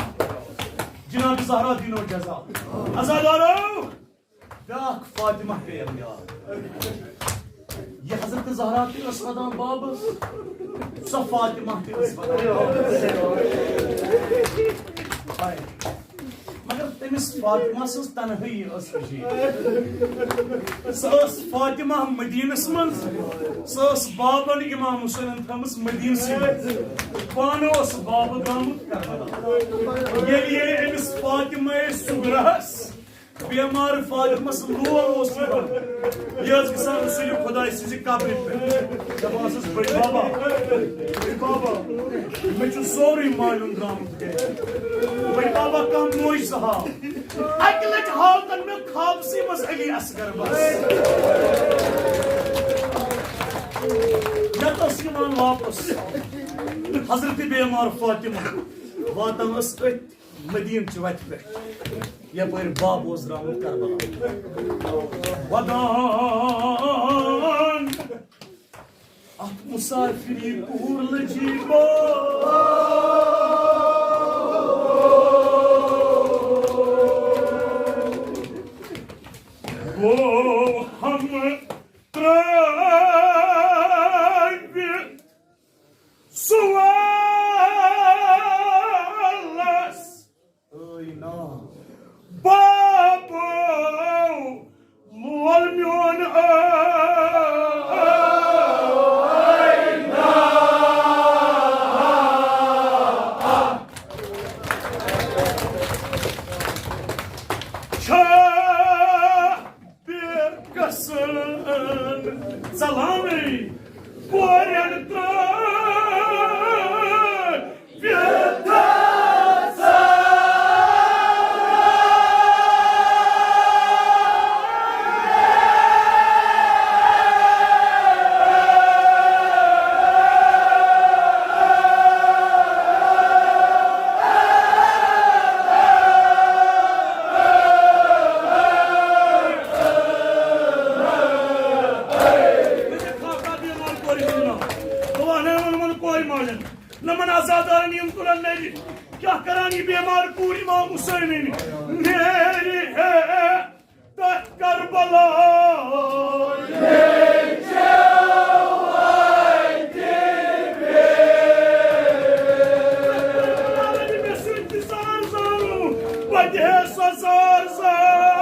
جناب زہرا دینو جزا۔ عزادارو، بیاکھ فاطمہ پیٚیَم یاد۔ یہِ حضرت زہرا تہِ ٲس ودان بابس، سۄ فاطمہ تہِ ٲس ودان بابس۔ مگر تٔمِس فاطمہ سٕنٛز تنہٲیی ٲس عجیٖب۔ سۄ ٲس فاطمہ مدینس منٛز، سۄ ٲس بابن امام حسینن تھٲومٕژ مدینسٕے منٛز۔ پانہٕ اوس بابہٕ درٛامُت کربلا۔ ییٚلہِ ییٚلہِ أمِس فاطمہ صغراہس بیمار فاطمس لول اوس یِوان، یہِ ٲس گژھان رسول خداے سٕنٛزِ قبرِ پٮ۪ٹھ۔ دپان ٲسٕس، "بٔڈۍ بابا، بٔڈۍ بابا، مےٚ چھُ سورُے مالیُن درٛامُت گرِ۔ بٔڈۍ بابا، کانٛہہ معجزٕ ہاو۔" اکہِ لٹہِ ہاو تن مےٚ خوابسٕے منٛز علی اصغر بس۔ یتھ ٲس یِوان واپس حضرت بیمار فاطمہ واتان ٲس أتھۍ مدینہٕ چہِ وتہِ پٮ۪ٹھ، یپٲرۍ باب اوس درٛامُت کربلا۔ ودان اتھ مسافری کوٗر لجیبا۔ گوٚو ہم ترٛٲوِتھ سُہ والس۔ ٲے نا۔ بابو، لول میون ٲے نا۔ یِم تُلن نَرِ۔ کیٛاہ کران یہِ بیمار کوٗر امام حسینٕنۍ؟ میرے ہے تہٕ کربلا۔ مےٚ سۭتۍ تہِ زار زارُن، وۄنۍ ہے سۄ زار زار۔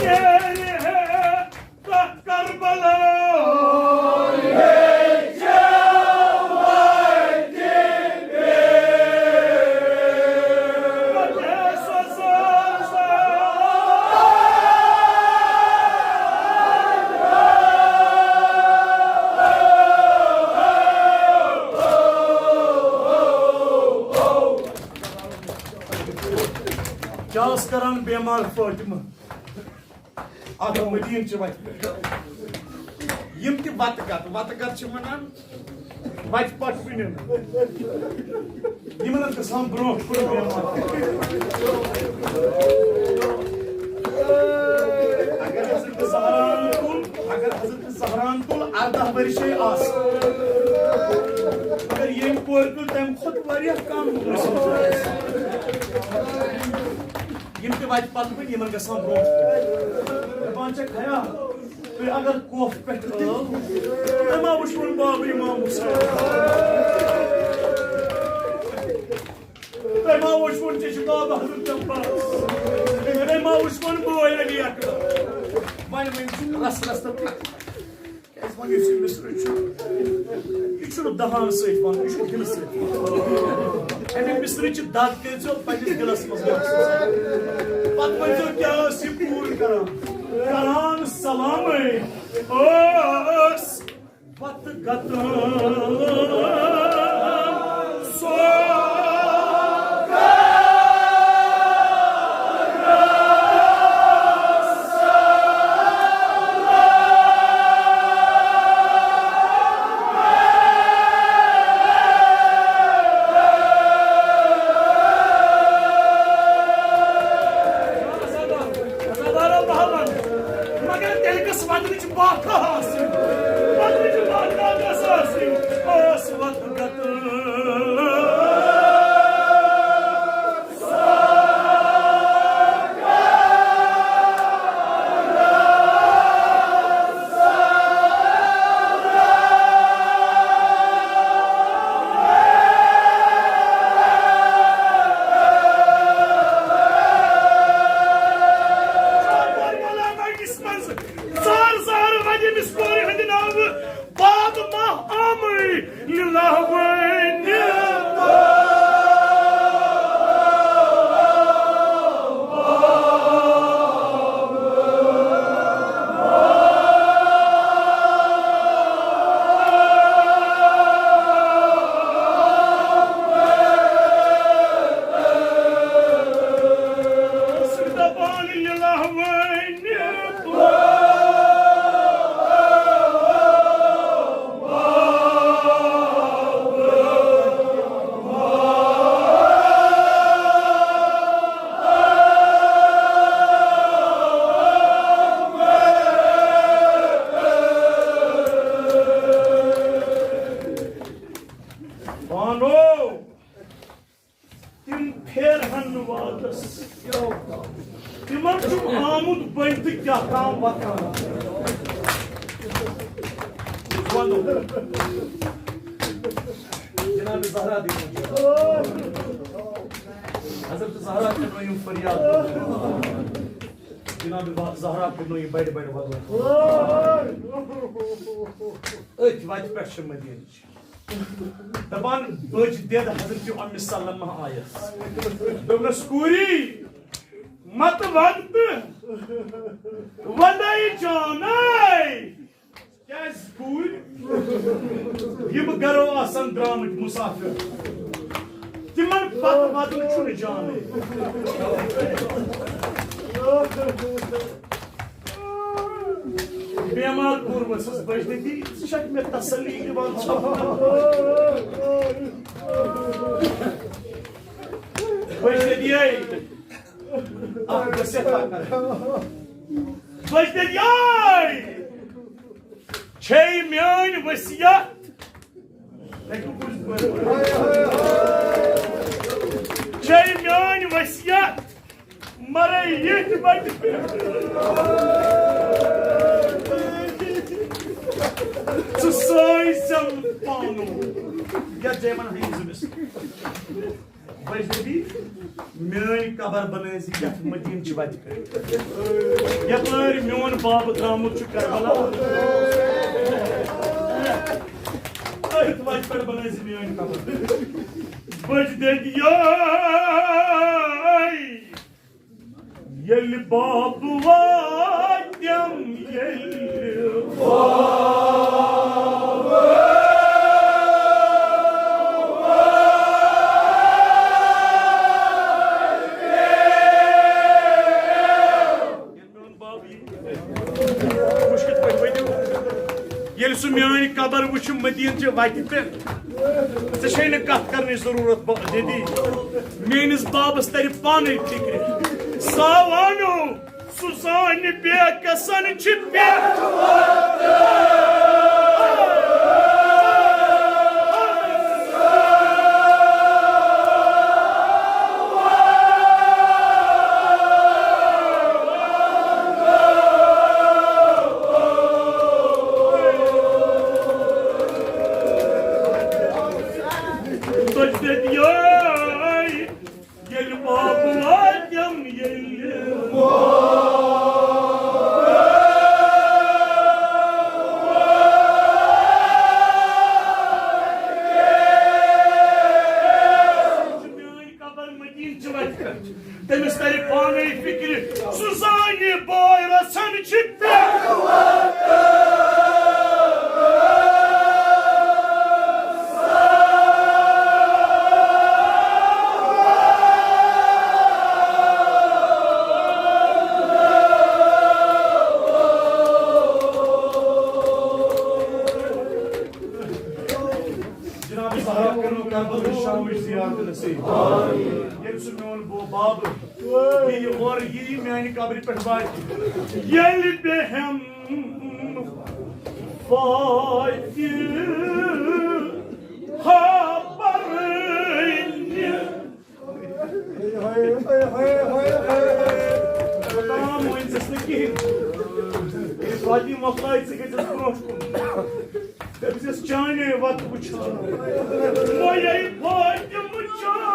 میرے ہے تہٕ کربلا۔ کیٛاہ ٲس کران بیمار فاطمہ؟ اکھ مدیٖنہٕ چہِ وتہِ پٮ۪ٹھ۔ یِم تہِ وتہٕ گتہٕ، وتہٕ گتہٕ چھِ ونان وتہِ پتہٕ کُنٮ۪ن۔ یِمن ٲس گژھان برونٛٹھ کُن بیمار۔ اگر حضرت زہران تُل، اگر حضرت زہران تُل ارداہ ؤرِشے آسہٕ، مگر ییٚمۍ کورِ تُل تَمہِ کھۄتہٕ واریاہ کم۔ یِم تہِ وتہِ پتہٕ وۄنۍ یِمن گژھان برونٛٹھ۔ دپان چھکھ، ہیا، تُہۍ اگر کوفہٕ پٮ۪ٹھ تہِ، تۄہہِ ما وٕچھوُن بابہٕ امام حسین؟ تۄہہِ ما وٕچھوُن چچہِ بابہٕ حضرت عباس؟ تۄہہِ ما وٕچھوُن بوے علی اکبر؟ وۄنۍ ؤنۍ رس رس تہٕ کیٛازِ وۄنۍ یُس یہِ مصرٕ چھُ، یہِ چھُنہٕ دہان سۭتۍ وَنُن، یہِ چھُ دِلہٕ سۭتۍ وَنُن۔ اَمہِ مصرٕچہِ دَگ کٔرۍزیو پنٛنِس دِلَس منٛز محسوٗس۔ پَتہٕ ؤنۍزیو، کیٛاہ ٲس یہِ کوٗر کَران؟ کَران سلامٕے ٲس وَتہٕ گَتہٕ۔ مگر تیٚلہِ گٔژھ وَدنٕچ باکھا آسٕنۍ۔ وَدنٕچ باکھا گٔژھ آسٕنۍ۔ ٲس وَتہٕ گَتہٕ۔ زار زار وَدِ أمِس کورِ ہٕنٛدِ ناوٕ۔ باب ماہ آمٕے لِلہ وٲنِتھ۔ دپان لِلہ وٲنِتھ۔ بانو، تِم پھیرہن نہٕ وادس۔ تِمن چھُم آمُت بٔنۍ تہٕ کیٛاہ تام وَتان۔ وَنو۔ جناب زہرا دی۔ حضرت زہرا کرنٲیِم فریاد۔ جناب زہرا کرنٲیِم بڑِ بڑِ وَدُن۔ أتھۍ وَتہِ پٮ۪ٹھ چھِ مدیٖنہٕ۔ دپان، بٔج دٮ۪د حضرت ام سلمہ آیس۔ دوٚپنس، کوٗری، مت ود تہٕ ودے جانے۔ کیازِ کوٗرۍ، یِم گرو آسن درامٕتۍ مسافر، تِمن پتہٕ ودُن چھُنہٕ جانے۔ بیمار کوٗر ؤژھٕس بجدٕتی، ژٕ چھکھ مےٚ تسلی دِوان ژھۄپہٕ۔ بجددیے، اکھ وصیت اکھ کرٕ۔ بجددیے، چھے میٲنۍ وصیت، چھے میٲنۍ وصیت، مرے ییٚتھۍ وتہِ پٮ۪ٹھ۔ ژٕ سٲنۍ زٮ۪و پانو۔ یتھ جایہِ ونان ہٲیِو زٔمِس۔ بجددی، میٲنۍ قبر بنٲیزِ یتھ مدیٖنہٕ چہِ وتہِ پٮ۪ٹھ، یپٲرۍ میون باب درامُت چھُ کربلا۔ أتھۍ وتہِ پٮ۪ٹھ بنٲیزِ میٲنۍ قبر۔ بجددیے، ییٚلہِ باب واتٮ۪م، ییٚلہِ ییٚلہِ میون باب یی، وٕچھ کِتھ پٲٹھۍ ؤنِو۔ ییٚلہِ سُہ میٲنۍ قبر وٕچھِ مدیٖنہٕ چہِ وتہِ پٮ۪ٹھ، ژےٚ چھے نہٕ کتھ کرنٕچ ضروٗرت، بجددی۔ میٲنِس بابس ترِ پانے فکرِ۔ ساوانو، سُہ زانہِ بے کسن چھِ پٮ۪ٹھ۔ بجددیے، ییٚلہِ باب واتٮ۪م، ییٚلہِ میٲنۍ قبر مدیٖنہٕ چہِ وتہِ پٮ۪ٹھ، تٔمِس ترِ پانے فکرِ، سُہ زانہِ بٲے رژھن چھِ پٮ۪ٹھ۔ جناب صاحب کرو کربلا شامٕچ زیارت نصیب۔ ییٚلہِ سُہ میون بو-، باب ییٚلہِ اورٕ یی میانہِ قبرِ پٮ۪ٹھ واتہِ۔ ییٚلہِ بہٕ ہٮ۪مہٕ فاتحہ پرنہِ۔ تام ؤنۍ زِس نہٕ کِہیٖنۍ۔ ییٚلہِ فاتحہ مۄکلایہِ، ژٕ گٔژھِس برونٛٹھ کُن۔ تٔمۍ دِژ چانے وتہٕ وٕچھان۔ وۄنۍ آیہِ فاطمہٕ چانے۔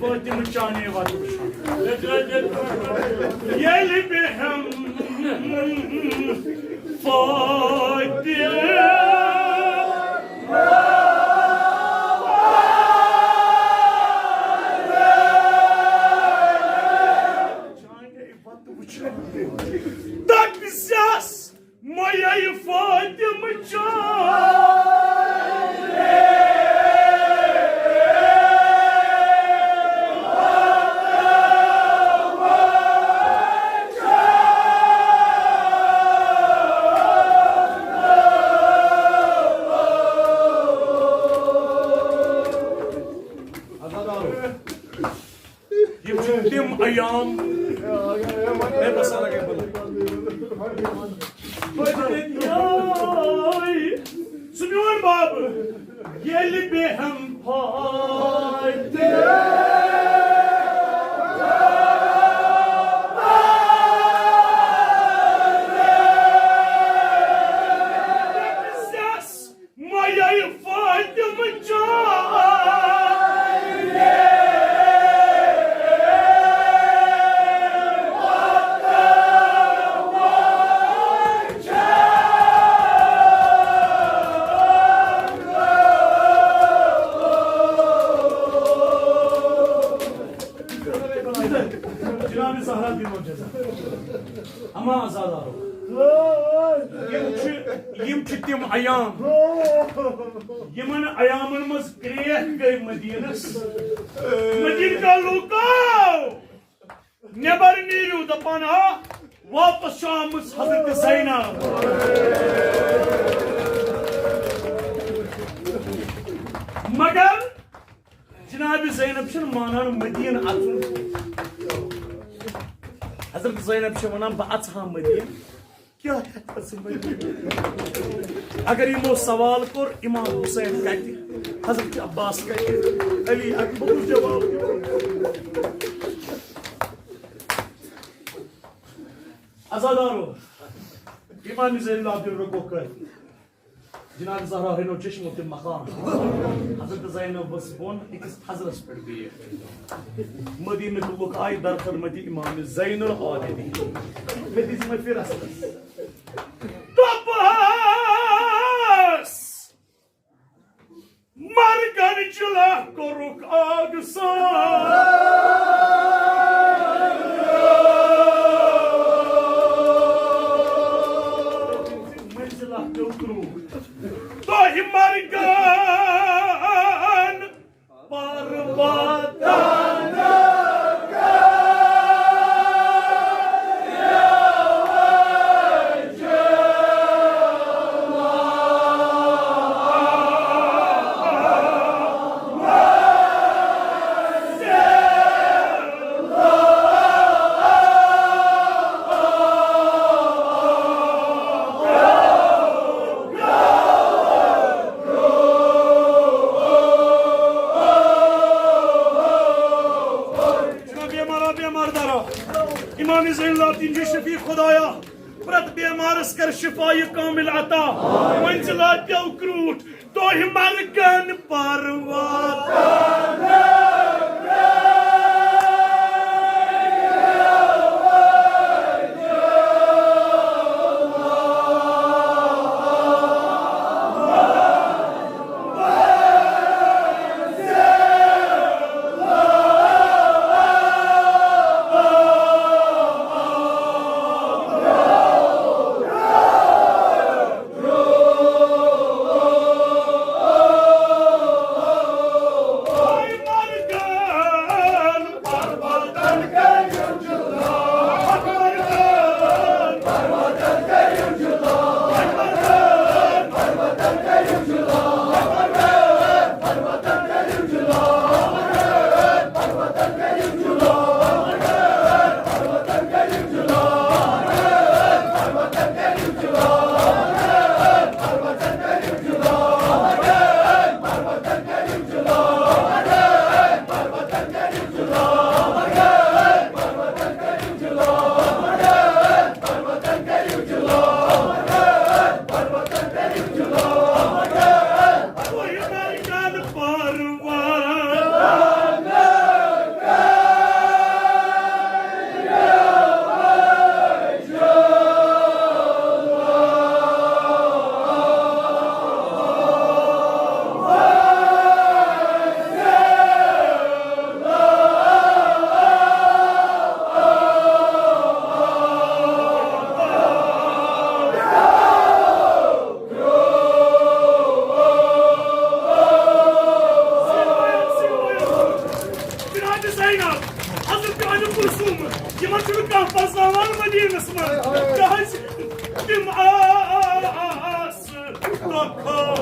فاطمہ چانے واتہِ وٕچھان۔ ییٚلہِ بہٕ ہٮ۪مہٕ فاتحہ چانے واتہِ وٕچھان۔ دَپہِ سیَس، مَیے فاطمہ چانے۔ یِم چھِ تِم ایام۔ ہے، بس، الگ ہے، بس۔ سُہ میون باب، ییٚلہِ بہٕ ہٮ۪مہٕ فاتحہ۔ مَیے فاطمہ چانے۔ یِم چھِ تِم ایام، یِمن ایامن منٛز کرٛیکھ گٔے مدیٖنس۔ مدیٖنہ کا لوٗکو، نٮ۪بر نیٖرِو، دپان ہا، واپس چھِ آمٕژ حضرت زینب۔ مگر جناب زینب چھنہٕ مانان مدیٖنہٕ اژُن۔ حضرت زینب چھِ ونان، بہٕ اژٕ ہا مدیٖنہٕ، کیٛاہ ہٮ۪کہٕ ژٕ مدیٖنہٕ؟ اگر یِمو سوال کوٚر، امام حسین کتہِ، حضرت عباس کتہِ، علی اکبر جواب دِیو۔ عزادارو، امام زین العابدین رکوع کٔر۔ جناب زہرا ہنو چشمو تہِ مقام۔ حضرت زینب ؤژھ بۄن أکِس تھزرس پٮ۪ٹھ بِہِتھ۔ مدیٖنٕکۍ لُکھ آیہِ در خدمتی امام زین العابدین۔ مےٚ دِژ مےٚ فِرستس۔ دوٚپہَس، مرگن چلہ کوٚرُکھ آگ سان۔ منزلہ ٹوکرو تۄہہِ مرگن پرواتن۔ جناب بیمارا، بیمار دارا، امام زین العابدین چھُ شفیع خدایا، پرٛٮ۪تھ بیمارس کر شفا یہ کامل عطا۔ منزلہ پیو کروٹھ، تۄہہِ مرگن پرواتن۔ جناب زینب، حضرت ام کلثوم، یِمن چھُنہٕ کانٛہہ پرزناوان مدیٖنس منٛز۔ کیٛازِ؟ تِم آسہٕ دۄکھٕ